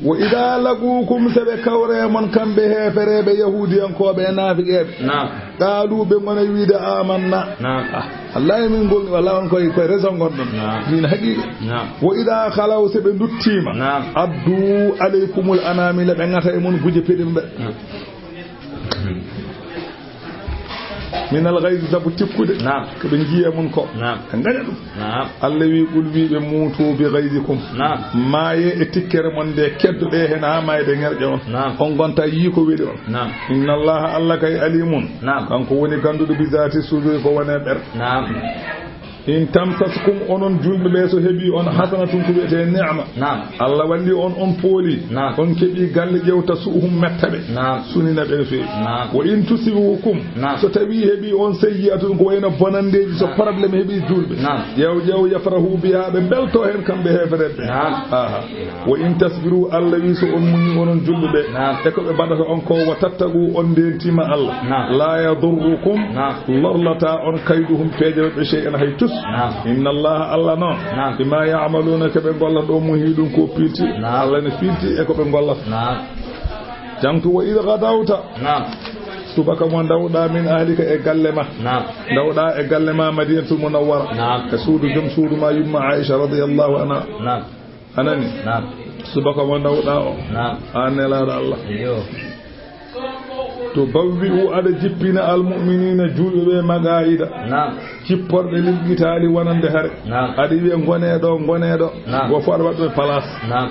Wa idha laqukum, se ɓe kawre mon kamɓe heefereɓe, yahuudiyankooɓe e naafiqeeɓe. Naam. Qaalu, ɓe ngona wiide, amanna. Naam. Ah, wallahi min gonɗi, wallahi on koye, koye raison gonɗon. Naam. Min haqiiqa. Naam. Wa idha khalaw, se ɓe nduttiima. Naam. Addu alaykumul anamila, ɓe ŋata e mon guje peɗirɗe. Naam. Min al ghayzi, sabu tikkude. Naam. Ko ɓe njiye mun ko. Naam. Ɓe ngaña ɗum. Naam. Allah wi, qul, wi ɓe, muutu bi ghayzikum. Naam. Maaye e tikkere mon nde keddoɗe hen haa mayde ŋerƴe on. Naam. On gonta yii ko weli on. Naam. Inna Allaha, Allah kay, alimun. Naam. Kanko woni ganduɗo bi zati suduri, ko wone ɓer. Naam. In tamsaskum, onon julɓe ɓe, so heɓi on hasanatun, ko wiyete ni'ma. Naam. Allah walli on, on pooli. Naam. On keɓi galle ƴewta su'uhum metta ɓe. Naam. Sunina ɓe no feewi. Naam. Wa in tusibukum, naam, so tawi heɓi on sayyi'atun, ko wayno bonandeji, so, naam, problème heɓi julɓe. Naam. Ƴeew, ƴeew, yafrahu biha, ɓe belto hen kamɓe heefereɓe. Naam. Aha. Wa in tasbiru, Allah wi so on muñi onon julɓe ɓe. Naam. E ko ɓe mbaɗata on ko, wa tattaqu, on ndentima Allah. Naam. La yadurrukum, naam, lorlata on kayduhum peeje maɓɓe shay'an hay tus. Naam. Inna Allaha, Allah noon, naam, bima ya'maluna ko ɓe gollata ɗo muhiɗun ko pilti. Naam. Allah ne pilti e ko ɓe gollata. Naam. Jangtu wa idh ghadawta. Naam. Subaka mo ndawɗa min ahlika e galle ma. Naam. Ndawɗa e galle ma Madinatul Munawwara. Naam. E suudu joom suudu ma yumma Aisha radiyallahu anha. Naam. A nani? Naam. Subaka mo ndawɗa o. Naam. An Nelaaɗo Allah. Iyo. To bawwi u aɗa jippina almu'minina julɓe ɓe maqaa'ida. Naam. Jipporɗe lil qitaali wonande hare. Naam. Aɗa wiya ngone ɗo, ngone ɗo. Naam. Go fo aɗa waɗa ɗum e place. Naam.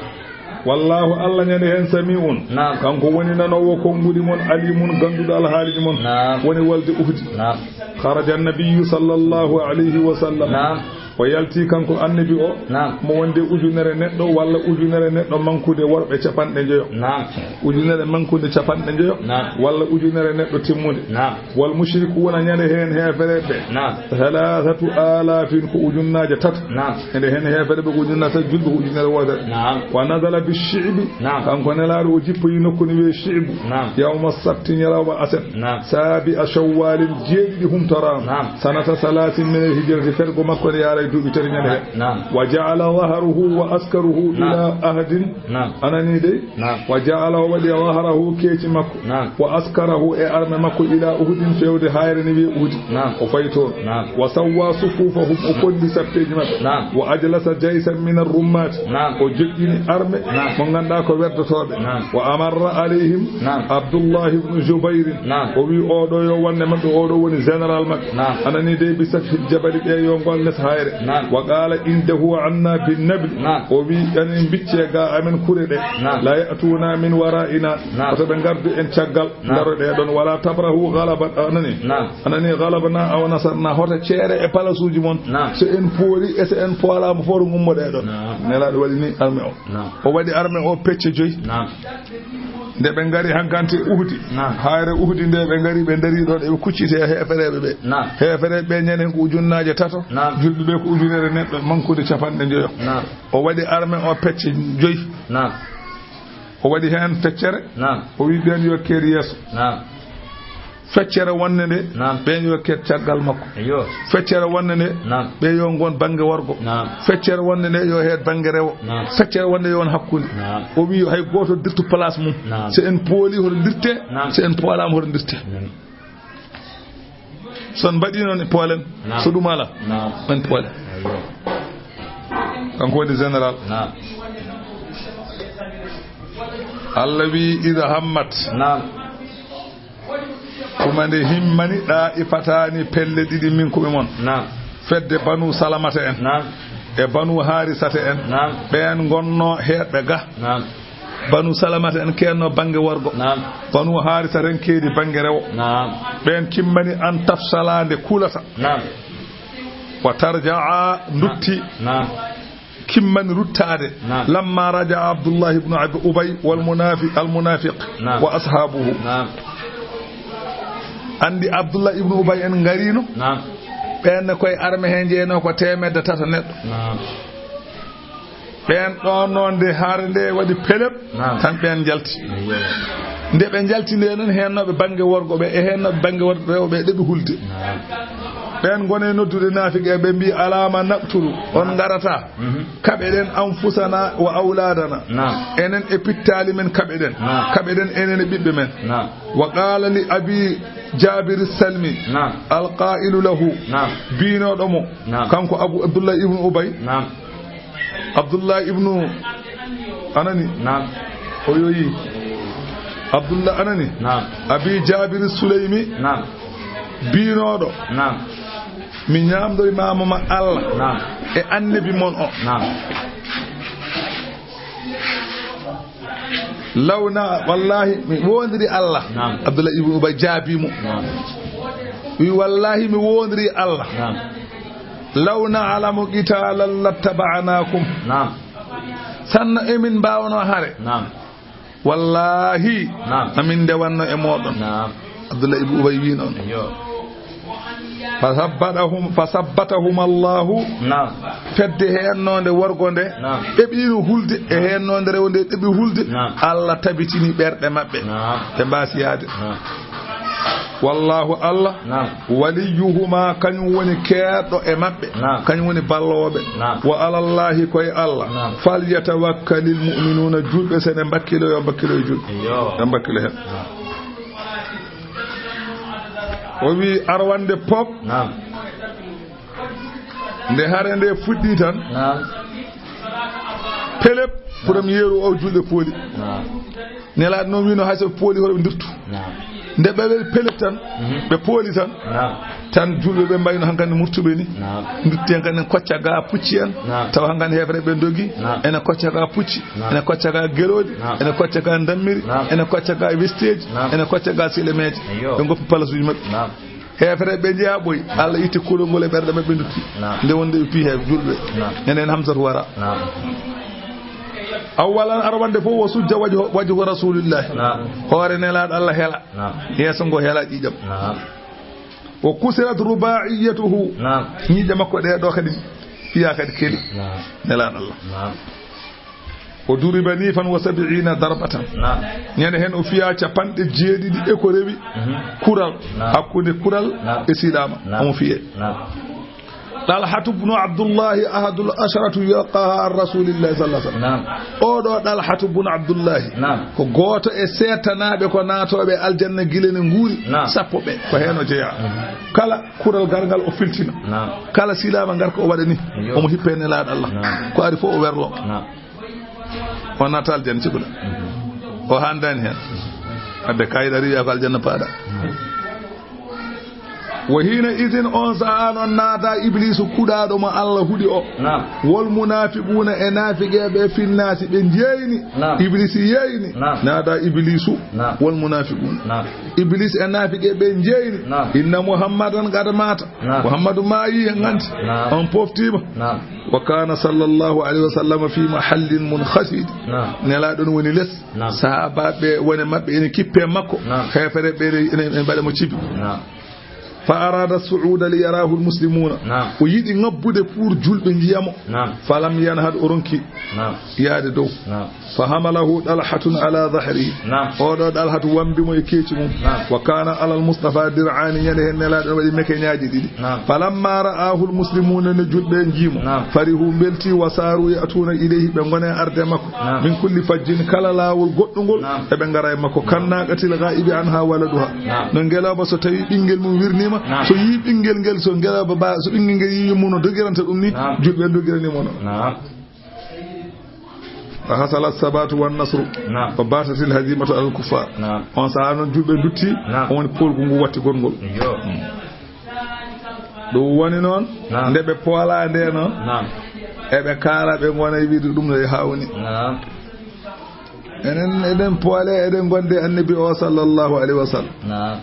Wallahu Allah ñande hen sami'un. Naam. Kanko woni nanoowo konguɗi mon, alimun ganduɗo alhaaliji mon. Naam. Woni walde Uhdi. Naam. Kharaja an-nabiyyu sallallahu alayhi wa sallam. Naam. O yalti kanko annabi o, naam, mo wonde ujunere neɗɗo walla ujunere neɗɗo mankude worɓe capanɗe njoyo. Naam. Ujunere mankude capanɗe njoyo, naam, walla ujunere neɗɗo timmude. Naam. Wal mushrikuuna ñande heen heefereɓe. Naam. Thalathatu alafin ko ujunnaaje tato. Naam. Ende heen heefereɓe ko ujunnaaje tato, julɓe ko ujunere wootere. Naam. Wa nazala bi shi'bi. Naam. Kanko nelaaɗo o jippoyi nokku ne wiyee Shi'bu. Naam. Yawma sabti ñalawma aset. Naam. Sabi'a shawwalin jeeɗiɗi humtoraama. Naam. Sanata salasin min al-hijrati, fergo makko ne yaara e duuɓi tati ñande he. Naam. Wa ja'ala dhahrahu wa askarahu, naam, ila ahdin. Naam. Anani dey? Naam. Wa ja'ala, o waɗi dhahrahu keeci makko. Naam. Wa askarahu e arme makko ila Uhudin fewde hayre ne wiye Uhudi. Naam. O fayi toon. Naam. Wa sawwa sufufahum, o kondi sappeeji maɓɓe. Naam. Wa ajlasa jaysan min ar-rummat. Naam. O joƴƴini arme, naam, mo ngannduɗaa ko weddotooɓe. Naam. Wa amarra alayhim, naam, Abdullah ibn Jubayr. Naam. O wi oɗo yo wonde maɓɓe, oɗo woni général maɓɓe. Naam. Anani dey bi sathil jabali, ɓe yo ngol les hayre. Naam. Wa qala indahu anna bin nabli. Naam. O wi anen bicce ga amen kure ɗe. Naam. La ya'tuna min wara'ina. Naam. Oto ɓe ngardu en caggal. Naam. Daroɗe ɗon, wala tabrahu ghalaba, anani? Naam. Anani ghalabana aw nasarna, hoto ceere e palasuuji mon. Naam. So en poori e so en poolaama fof, to ngummoɗe ɗon. Naam. Nelaaɗo waɗi ni arme o. Naam. O waɗi arme o pecce joyi. Naam. Nde ɓe ngari hankanti Uhdi. Naam. Hayre Uhdi nde ɓe ngari, ɓe ndari ɗon, eɓe kucciti e heefereɓe ɓe. Naam. Heefereɓe ɓe ñande ko ujunnaaje tato. Naam. Julɓe ɓe ko ujunere neɗɗo mankude capanɗe njoyo. Naam. O waɗi arme o pecce joyi. Naam. O waɗi heen feccere. Naam. O wi ɓeen yo keer yeeso. Naam. Feccere wonde nde, naam, ɓeen yo keet caggal makko. Eyyo. Feccere wonde nde, naam, ɓe yo ngon bannge worgo. Naam. Feccere wonde nde yo heed bannge rewo. Naam. Feccere wonde yo won hakkunde. Naam. O wi hay gooto dirtu place mum. Naam. So en pooli hoto dirte, naam, so en poolaama hoto dirte. Naam. So en mbaɗii noon, en poolen. Naam. So ɗum alaa, naam, en poolen. Eyyo. Kanko woni général. Naam. Allah wi, "Ida hammat." Naam. Tuma nde himmani ɗaa'ifataani pelle ɗiɗi minkum e mon. Naam. Fedde Banu Salamata en. Naam. E Banu Haarisata en. Naam. Ɓeen ngonnoo heeɗɓe ga. Naam. Banu Salamata en keednoo bannge worgo. Naam. Banu Haarisata en keedi bannge rewo. Naam. Ɓeen kimmani an tafsala nde kulata. Naam. Wa tarja'a ndutti. Naam. Kimmani ruttaade. Naam. Lamma raja'a Abdullah ibn Abi Ubay wal munafi-, al munafiq, naam, wa ashabuhu. Naam. Anndi Abdullah ibn Ubay en ngariino. Naam. Ɓeen ne koye arme he njeyno ko teemedde tata neɗɗo. Naam. Ɓeen ɗoon noon nde haare nde waɗi pelep, naam, tan ɓeen njalti. Eyyo. Nde ɓe njalti nde noon, heennooɓe bannge worgo ɓe e heennooɓe bannge wor-, rewɓe ɓe ɗeɓi hulde. Naam. Ɓeen ngoni noddude naafiqe ɓe mbi, "Alama naqtulu, on ngarata. Mhm. Kaɓeɗen anfusana wa awladana." Naam. Enen e pittaali men kaɓeɗen. Naam. Kaɓeɗen enen e ɓiɓɓe men. Naam. Wa qala li Abi Jabir Salmi, naam, al qailu lahu, naam, biinooɗo mo, naam, kanko Abu Abdullah ibn Ubay. Naam. Abdullah ibnu Anani. Naam. O yoyi. Abdullah Anani. Naam. Abi Jabir Suleymi. Naam. Biinooɗo. Naam. Mi ñaamdoy maama ma Allah. Naam. E annabi mon o. Naam. Lawna, wallahi, mi woondiri Allah. Naam. Abdullah ibnu Ubay jaabi mo. Naam. Wi, "Wallahi, mi woondiri Allah. Naam. Law na'lamu qitalan lattaba'nakum." Naam. Sanno emin mbaawno hare. Naam. Wallahi, naam, amin ndewanno e mooɗon. Naam. Abdullah ibnu Ubay wi noon. Eyyo. Fasabbatahum, fasabbatahum Allahu. Naam. Fedde heennoonde worgo nde, naam, ɗeɓiino hulde, e heennoonde rewo nde ɗeɓi hulde. Naam. Allah tabitini ɓerɗe maɓɓe. Naam. Ɓe mbaasi yaade. Naam. Wallahu Allah, naam, waliyuhuma, kañum woni keerɗo e maɓɓe. Naam. Kañum woni ballooɓe. Naam. Wa alallahi, koye Allah. Naam. Falyatawakkalil mu'minuna, julɓe, so ne mbakkilo, yo mbakkilo e julɓe. Eyyo. Yo mbakkilo heen. Naam. O wi arwande pop. Naam. Nde hare nde fuɗɗi tan. Naam. Pelep, première o julɓe pooli. Naam. Nelaaɗo noon wino hay so ɓe pooli hoto ɓe nduttu. Naam. Nde ɓe waɗi pelep tan, mhm, ɓe pooli tan. Naam. Tan julɓe ɓe mbayno hankandi murtuɓe ni. Naam. Ndutti hankandi en kocca ga pucci en. Naam. Tawa hankandi heefere ɓe dogi. Naam. Ene kocca ga pucci. Naam. Ene kocca ga geloɗi. Naam. Ene kocca ga dammiri. Naam. Ene kocca ga westeji. Naam. Ene kocca ga silemeji. Eyyo. Ɓe goppi palasuji maɓɓe. Naam. Heefere ɓe njeyaa ɓoy, Allah itti kulol ngol e ɓerɗe maɓɓe, ndutti. Naam. Nde wonde ɓe piyi he julɓe. Naam. Enen Hamsatu wara. Naam. Awwalan, arwande fof, wo sujja wajhu, wajhu Rasulillahi. Naam. Hoore Nelaaɗo Allah hela. Naam. Yeeso ngo hela ƴiiƴam. Naam. Wo kusirat rubaiyatuhu. Naam. Ñiiƴe makko ɗe ɗo kadi fiya kadi keli. Naam. Nelaaɗo Allah. Naam. O duriba nifan wa sabiina darbatan. Naam. Ñande heen o fiya capanɗe jeeɗiɗi e ko rewi. Mhm. Kural. Naam. Hakkunde kural, naam, e silaama. Naam. Omo fiye. Naam. Talhatu bnu Abdullahi ahadul asharatu yulqaha an Rasulillahi sallallahu alaihi wasallam. Naam. Oɗo Talhatu bnu Abdullahi, naam, ko gooto e seetanaaɓe ko naatooɓe aljanna gila ne nguuri, naam, sappo ɓe. Ko heen o jeyaa. Mhm. Kala kural garngal o filtina. Naam. Kala silaama ngar ko o waɗani. Yo. Omo hippe Nelaaɗo Allah. Naam. Ko ari fof o werlo. Naam. O naata aljanna, cikkuɗa. O handani hen. Adde kayit ari wiya ko aljanna paaɗa. Wo hina idin, on sa'a noon, naata Ibliisu, kuɗaaɗo mo Allah huɗi o. Naam. Wol munaafiquuna, e naafiqeeɓe, finnaasi, ɓe jeeyni. Naam. Ibliisi yeeyni. Naam. Naata Ibliisu, naam, wol munaafiquuna. Naam. Ibliis e naafiqeeɓe ɓe jeeyni. Naam. Inna Muhammadan qad maata. Naam. Muhammadu maayi, en nganndi. Naam. On poftiima. Naam. Wa kana sallallahu alayhi wa sallam fi mahallin munkhafid. Naam. Nelaaɗo no woni les. Naam. Sahaabaaɓe wone maɓɓe ene kippe makko. Naam. Heefereɓe ene, ene, ene mbaɗa mo cibi. Naam. فأراد الصعود ليراه المسلمون. Naam. O yiɗi ŋabbude pour julɓe njiya mo. Naam. فلم ينهض, o ronki Naam. yaade dow. Naam. فحمله طلحة على ظهره. Naam. Oɗo Ɗalhatu wambi mo e keeci mum. Naam. وكان على المصطفى درعان, ñande hen Nelaaɗo waɗi mekeñaaji ɗiɗi. Naam. فلما رآه المسلمون, nde julɓe njii mo. Naam. فرحوا, mbelti, وساروا يأتون إليه, ɓe ngoni e arde makko. Naam. من كل فج, kala laawol goɗɗungol, Naam. eɓe ngara e makko. كالناقة الغائب عنها ولدها. Naam. No ngelooba so tawi ɓinngel mum wirniima, Naam. so yii ɓinngel ngel, so ngelooba ba, so ɓinngel ngel yii yummum no dogiranta ɗum ni, Naam. julɓe dogirani mo no. Naam. فحصل الثبات والنصر Naam. وباتت الهزيمة على الكفار. Naam. On sahaa noon julɓe ndutti, Naam. on woni poolgu ngu watti gongol. Iyo. Ɗum woni noon, Naam. nde ɓe poolaa nde noon, Naam. eɓe kaala, ɓe ngona e wiide ɗum no e hawni. Naam. Enen eɗen poole, eɗen ngondi Annabi o sallallahu alayhi wa sallam. Naam.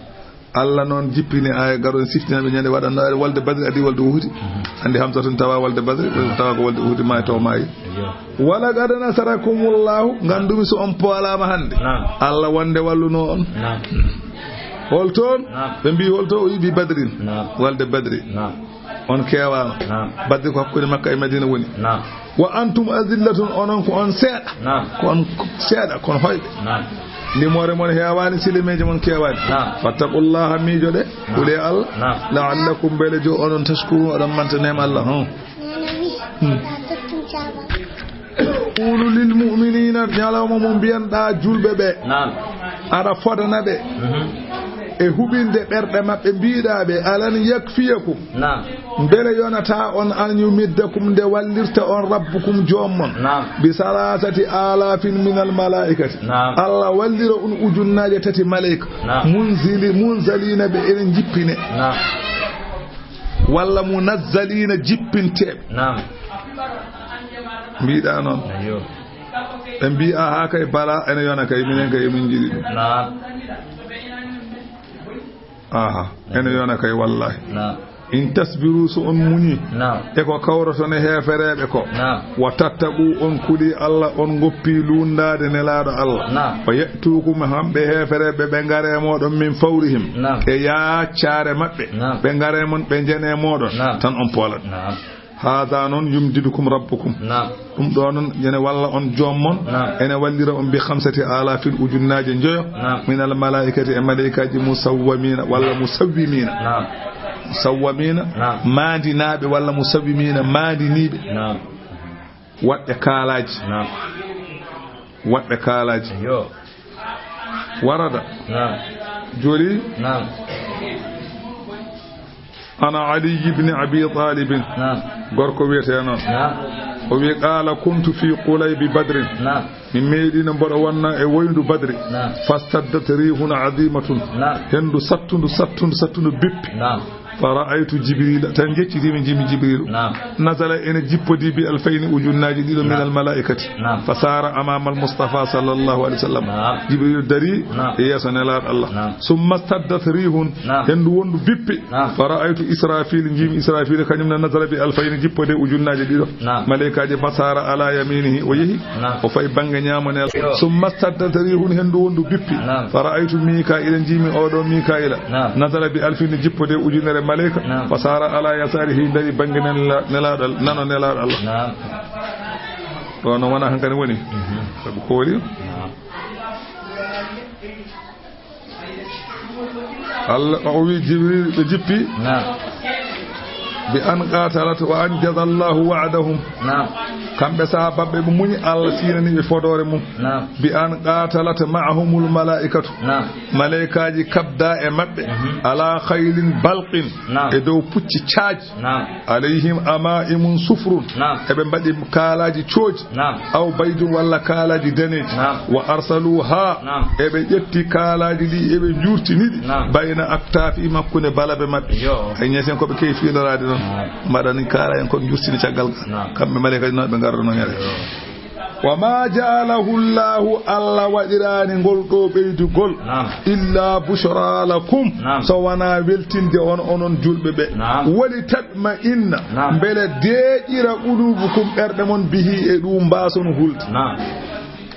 Allah noon jippini aaya garon siftina ɓe ñande waɗanno aaya walde Badri, adi walde Uhudi. Mhm. Andi Hamza tun tawa walde Badri, tawa ko walde Uhudi, maayi taw maayi. Iyo. ولقد نصركم الله, ngandumi so on poolaama hannde. Naam. Allah wonde walluno on. Naam. Holto on? Naam. Ɓe mbi holto? O wi bi Badrin. Naam. Walde Badri. Naam. On keewaano. Naam. Badri ko hakkunde Makka e Madina woni. Naam. وأنتم أذلة, onon ko on seeɗa. Naam. Ko on seeɗa, ko on hoyɓe. Naam. Limoore mon heewaani, silameeje mon keewaani. Naam. فاتقوا الله, miijoɗe, Naam. kulee Allah. Naam. لعلكم, mbele jo onon, تشكرون, oɗon manta neema Allah. Hmm. Hmm. قولوا للمؤمنين, ñalawma mo mbiyanɗa julɓe ɓe. Naam. Aɗa fodana ɓe. Mhm. E huɓinde ɓerɗe maɓɓe, mbiɗa ɓe, ألن يكفيكم. Naam. Mbele yonataa on أن يمدكم, nde wallirta on ربكم, joom mon. Naam. بثلاثة آلاف من الملائكة. Naam. Allah wallira on ujunnaaje tati maleyka. Naam. منزل-, منزلين, ɓe ene jippine. Naam. Walla منزلين, jippinteeɓe. Naam. Mbiɗa noon. Ayo. Ɓe mbi, "Aha, kay, bala, ene yona kay, minen kay, min njiɗi ɗum." Naam. Aha, ene yona kay, wallahi. Naam. In tasbiru, so on muñi, Naam. e ko kawroton e heefereeɓe ko, Naam. wa tattaqu, on kuli Allah, on ngoppi luundaade Nelaaɗo Allah, Naam. wa ya'tukum, hamɓe heefereeɓe ɓe ngare mooɗon min fawrihim, Naam. e yaaccare maɓɓe, Naam. ɓe ngare mon, ɓe njene mooɗon, Naam. tan on poolat. Naam. Haada noon, yumdidukum rabbukum. Naam. Ɗum ɗo noon, ene walla on joom mon, Naam. ene wallira on bi khamsati alafin, ujunnaaje njoyo, Naam. min al malaa'ikati, e maleykaaji, musawwamiina walla musawwimiina. Naam. Musawwamiina, Naam. maandinaaɓe, walla musawwimiina, maandiniiɓe. Naam. Waɗɓe kaalaaji. Naam. Waɗɓe kaalaaji. Yo. Warada. Naam. Joli. Naam. Ana Ali ibn Abi Talib. Naam. Gorko wiyetee noon. Naam. O wi, "Qaala kuntu fi qulaybi Badrin." Naam. Mi meeɗino mboɗo wonna e woyndu Badri. Naam. Fastaddat rihun azimatun. Naam. Hendu sattundu, sattundu, sattundu bippi. Naam. Fa ra'aytu Jibrila, tan jeccitiimi, njiimi Jibrilu. Naam. Nazala, ene jippodi, bi alfayni, ujunnaaji ɗiɗo, min Naam. al malaa'ikati. Naam. Fa saara amama al Mustafa sallallahu alayhi wa sallam. Naam. Jibrilu dari Naam. e yeeso Nelaaɗo Allah. Naam. Summa staddat rihun, Naam. hendu wondu bippi. Naam. Fa ra'aytu Israfil, njiimi Israfil, kañum ne nazala bi alfayni, jippode ujunnaaji ɗiɗo. Naam. Malaykaaji, fa saara ala yaminihi, o yehi, Naam. o fayi bannge ñaamo Nelaaɗo. Yo. Summa staddat rihun, hendu wondu bippi. Naam. Fa ra'aytu Mikaila, njiimi oɗo Mikaila. Naam. Nazala bi alfin, jippode ujunere malayka. Naam. Fa saara ala yasarihi, dari bannge nen la-, Nelaaɗo, nano Nelaaɗo Allah. Naam. Ɗo no wona hankadi woni. Mhm. Sabu ko woni? Naam. Allah, o wi Jibril, ɓe jippi. Naam. Bi an qatalat wa anjaza Allahu wa'dahum. Naam. Kamɓe sahabaɓe ɓe muñi, Allah sinani ɓe fodoore mum. Naam. Bi an qatalat ma'ahumul malaikatu. Naam. Malaykaaji kabda e maɓɓe. Mhm. Ala khaylin balqin. Naam. E dow pucci caaji. Naam. Alayhim ama'imun sufrun. Naam. Eɓe mbaɗi kaalaaji cooji. Naam. Aw baydun, walla kaalaaji daneeji. Naam. Wa arsaluha. Naam. Eɓe ƴetti kaalaaji ɗi, eɓe njurtini ɗi. Naam. Bayna aktafi, hakkunde balabe maɓɓe. Yo. Ay ñeeten ko ɓe kewi fiiloraade noon. Naam. Mbaɗani kaala en kon njurtini caggal ga. Naam. Kamɓe malaykaaji noon ɓe ngarda noon ñande. Yo. Wa ma ja'alahu Allahu, Allah waɗiraani ngol ɗo ɓeydugol, Naam. illa bushra lakum, Naam. so wonaa weltinde on, onon julɓe ɓe. Naam. Wali tatma'inna, Naam. mbele deeƴira qulubukum, ɓerɗe mon, bihi, e ɗum mbaason hulde. Naam.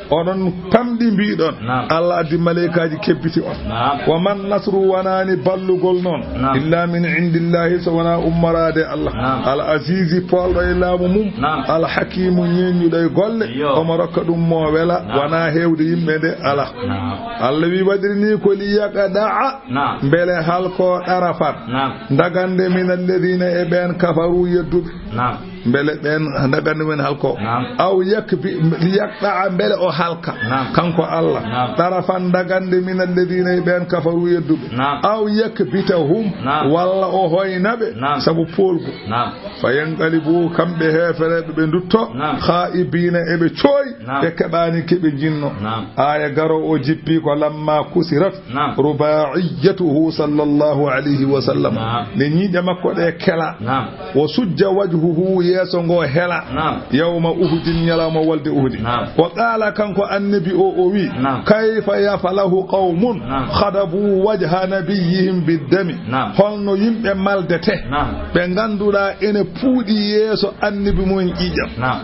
Oɗon pamɗi mbiɗon, Naam. Allah addi maleykaaji kebbiti on. Naam. Wa man nasru, wanaani ballugol noon, Naam. illa min indillahi, so wonaa ummoraade Allah. Naam. Al azizi, poolɗo e laamu mum. Naam. Al hakimu, ñeeñuɗo e golle. Yo. Omo rokka ɗum mo wela, Naam. wonaa heewde yimɓe nde, alaa. Naam. Allah wi waɗiri ni ko li yaqda'a, Naam. mbele halko ɗarafan. Naam. Dagande min alladina e ɓeen kafaru yedduɓe. Naam. Mbele ɓeen dagande men halko. Naam. Aw yakbi, li yaqda'a, mbele o halka. Naam. Kanko Allah. Naam. Ɗarafan dagande min alladina e ɓeen kafaru yedduɓe. Naam. Aw yakbitahum, Naam. walla o hoyna ɓe. Naam. Sabu poolgu. Naam. Fa yanqalibu, kamɓe heefereɓe ɓe ndutto. Naam. Kha'ibiina, eɓe cooy. Naam. Ɓe keɓaani keɓe jinno. Naam. Aaya garo o jippi ko lamma kusirat Naam. rubaiyatuhu sallallahu alayhi wa sallam. Naam. Nde ñiiƴe makko ɗe kela. Naam. Wa sujja wajhuhu, yeeso ngo hela. Naam. Yawma Uhudin, ñalawma wolde Uhudi. Naam. Wa qaala, kanko annabi o, o wi, Naam. kayfa yaflahu qawmun Naam. khadabu wajha nabiyyihim biddami. Naam. Holno yimɓe maldete, Naam. ɓe ngannduɗaa ene puuɗi yeeso annabi mumen ƴiiƴam. Naam.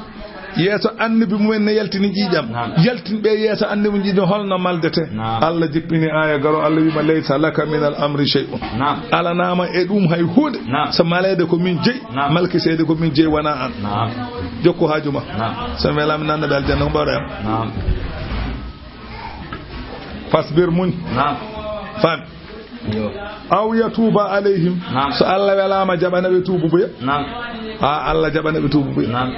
Yeeso annabi mumen ne yaltini ƴiiƴam. Naam. Yaltinɓe yeeso annabi ƴiiƴam, holno maldete? Naam. Allah jippini aaya garo, Allah wiima, "Laysa laka min al amri shay'un." Naam. Alanaama e ɗum hay huunde. Naam. So maleede ko min jeyi, Naam. malkiseede ko min jeyi, wonaa aan. Naam. Jokku haaju ma. Naam. So mi welaama nannaɓe aljanna, ko mbawɗa am? Naam. Fasbir, muñ. Naam. Faami. Yo. Aw yatuuba alayhim. Naam. So Allah welaama jaɓana ɓe tuububuya. Naam. Haa Allah jaɓana ɓe tuububuya. Naam.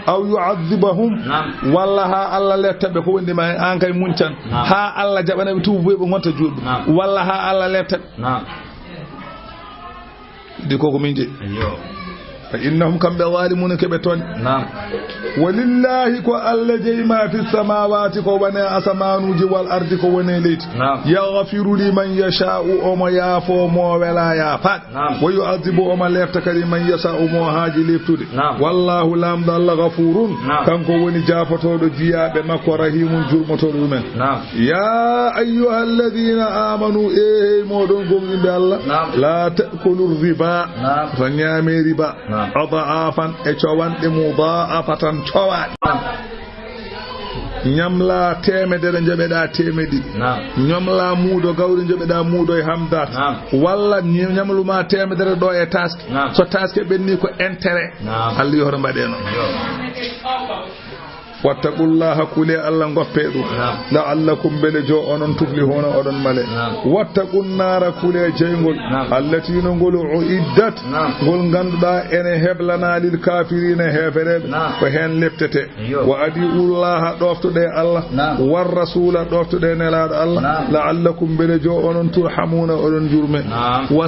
Aw yu'adhibahum. Naam. Walla haa Allah letta ɓe, ko wondi ma en, aan kay muñcan. Naam. Haa Allah jaɓana ɓe tuububuya, ɓe ngonta juulɓe. Naam. Walla haa Allah letta ɓe. Naam. Di ko ko min jeyi. Yo. Fa innahum, kamɓe, zalimuna, ko ɓe tooñ. Naam. Walillahi, ko Allah jeyi ma fi samawati, ko woni e asamanuuji, wal ardi, ko woni e leydi. Naam. Yaghfiru liman yasha'u, omo yaafo mo wela yaafaade. Naam. Wa yu'adhibu, omo lefta kadi man yasha'u, mo haaji leftude. Naam. Wallahu, Laamɗo Allah, ghafurun, Naam. kanko woni jaafotooɗo jiyaaɓe makko, rahimun, jurmotooɗo ɗumen. Naam. Ya ayyuhalladhina amanu, e hey moɗon gomɗinɓe Allah, Naam. la ta'kulu riba, Naam. to ñaame riba, Naam. adhafan, e cowanɗe, mudha'afatan, cowaaɗe. Naam. Ñamla teemedere, njoɓeɗa teemedde ɗiɗi. Naam. Ñamla muudo gawri, njoɓeɗa muudo e hamdaat. Naam. Walla ñi-, ñamlu ma teemedere ɗo e taaske. Naam. So taaske ɓenni ko intérêt. Naam. Allah yo hoto mbaɗe noon. Yo. Wattaqullaha, kule Allah, ngoppe ɗum. Naam. La'allakum, mbele jo onon, tuflihuna, oɗon male. Naam. Wattaqun naara, kule jeyngol. Naam. Allati, no ngol, uiddat, Naam. ngol ngannduɗaa ene heblana lil kafirina, heefereɓe, Naam. ko heen leptete. Yo. Wa adi'ullaha, ɗoftoɗe Allah. Naam. War rasula, ɗoftoɗe nelaɗo Allah. Naam. La'allakum, mbele jo onon, turhamuna, oɗon jurme. Naam. Wa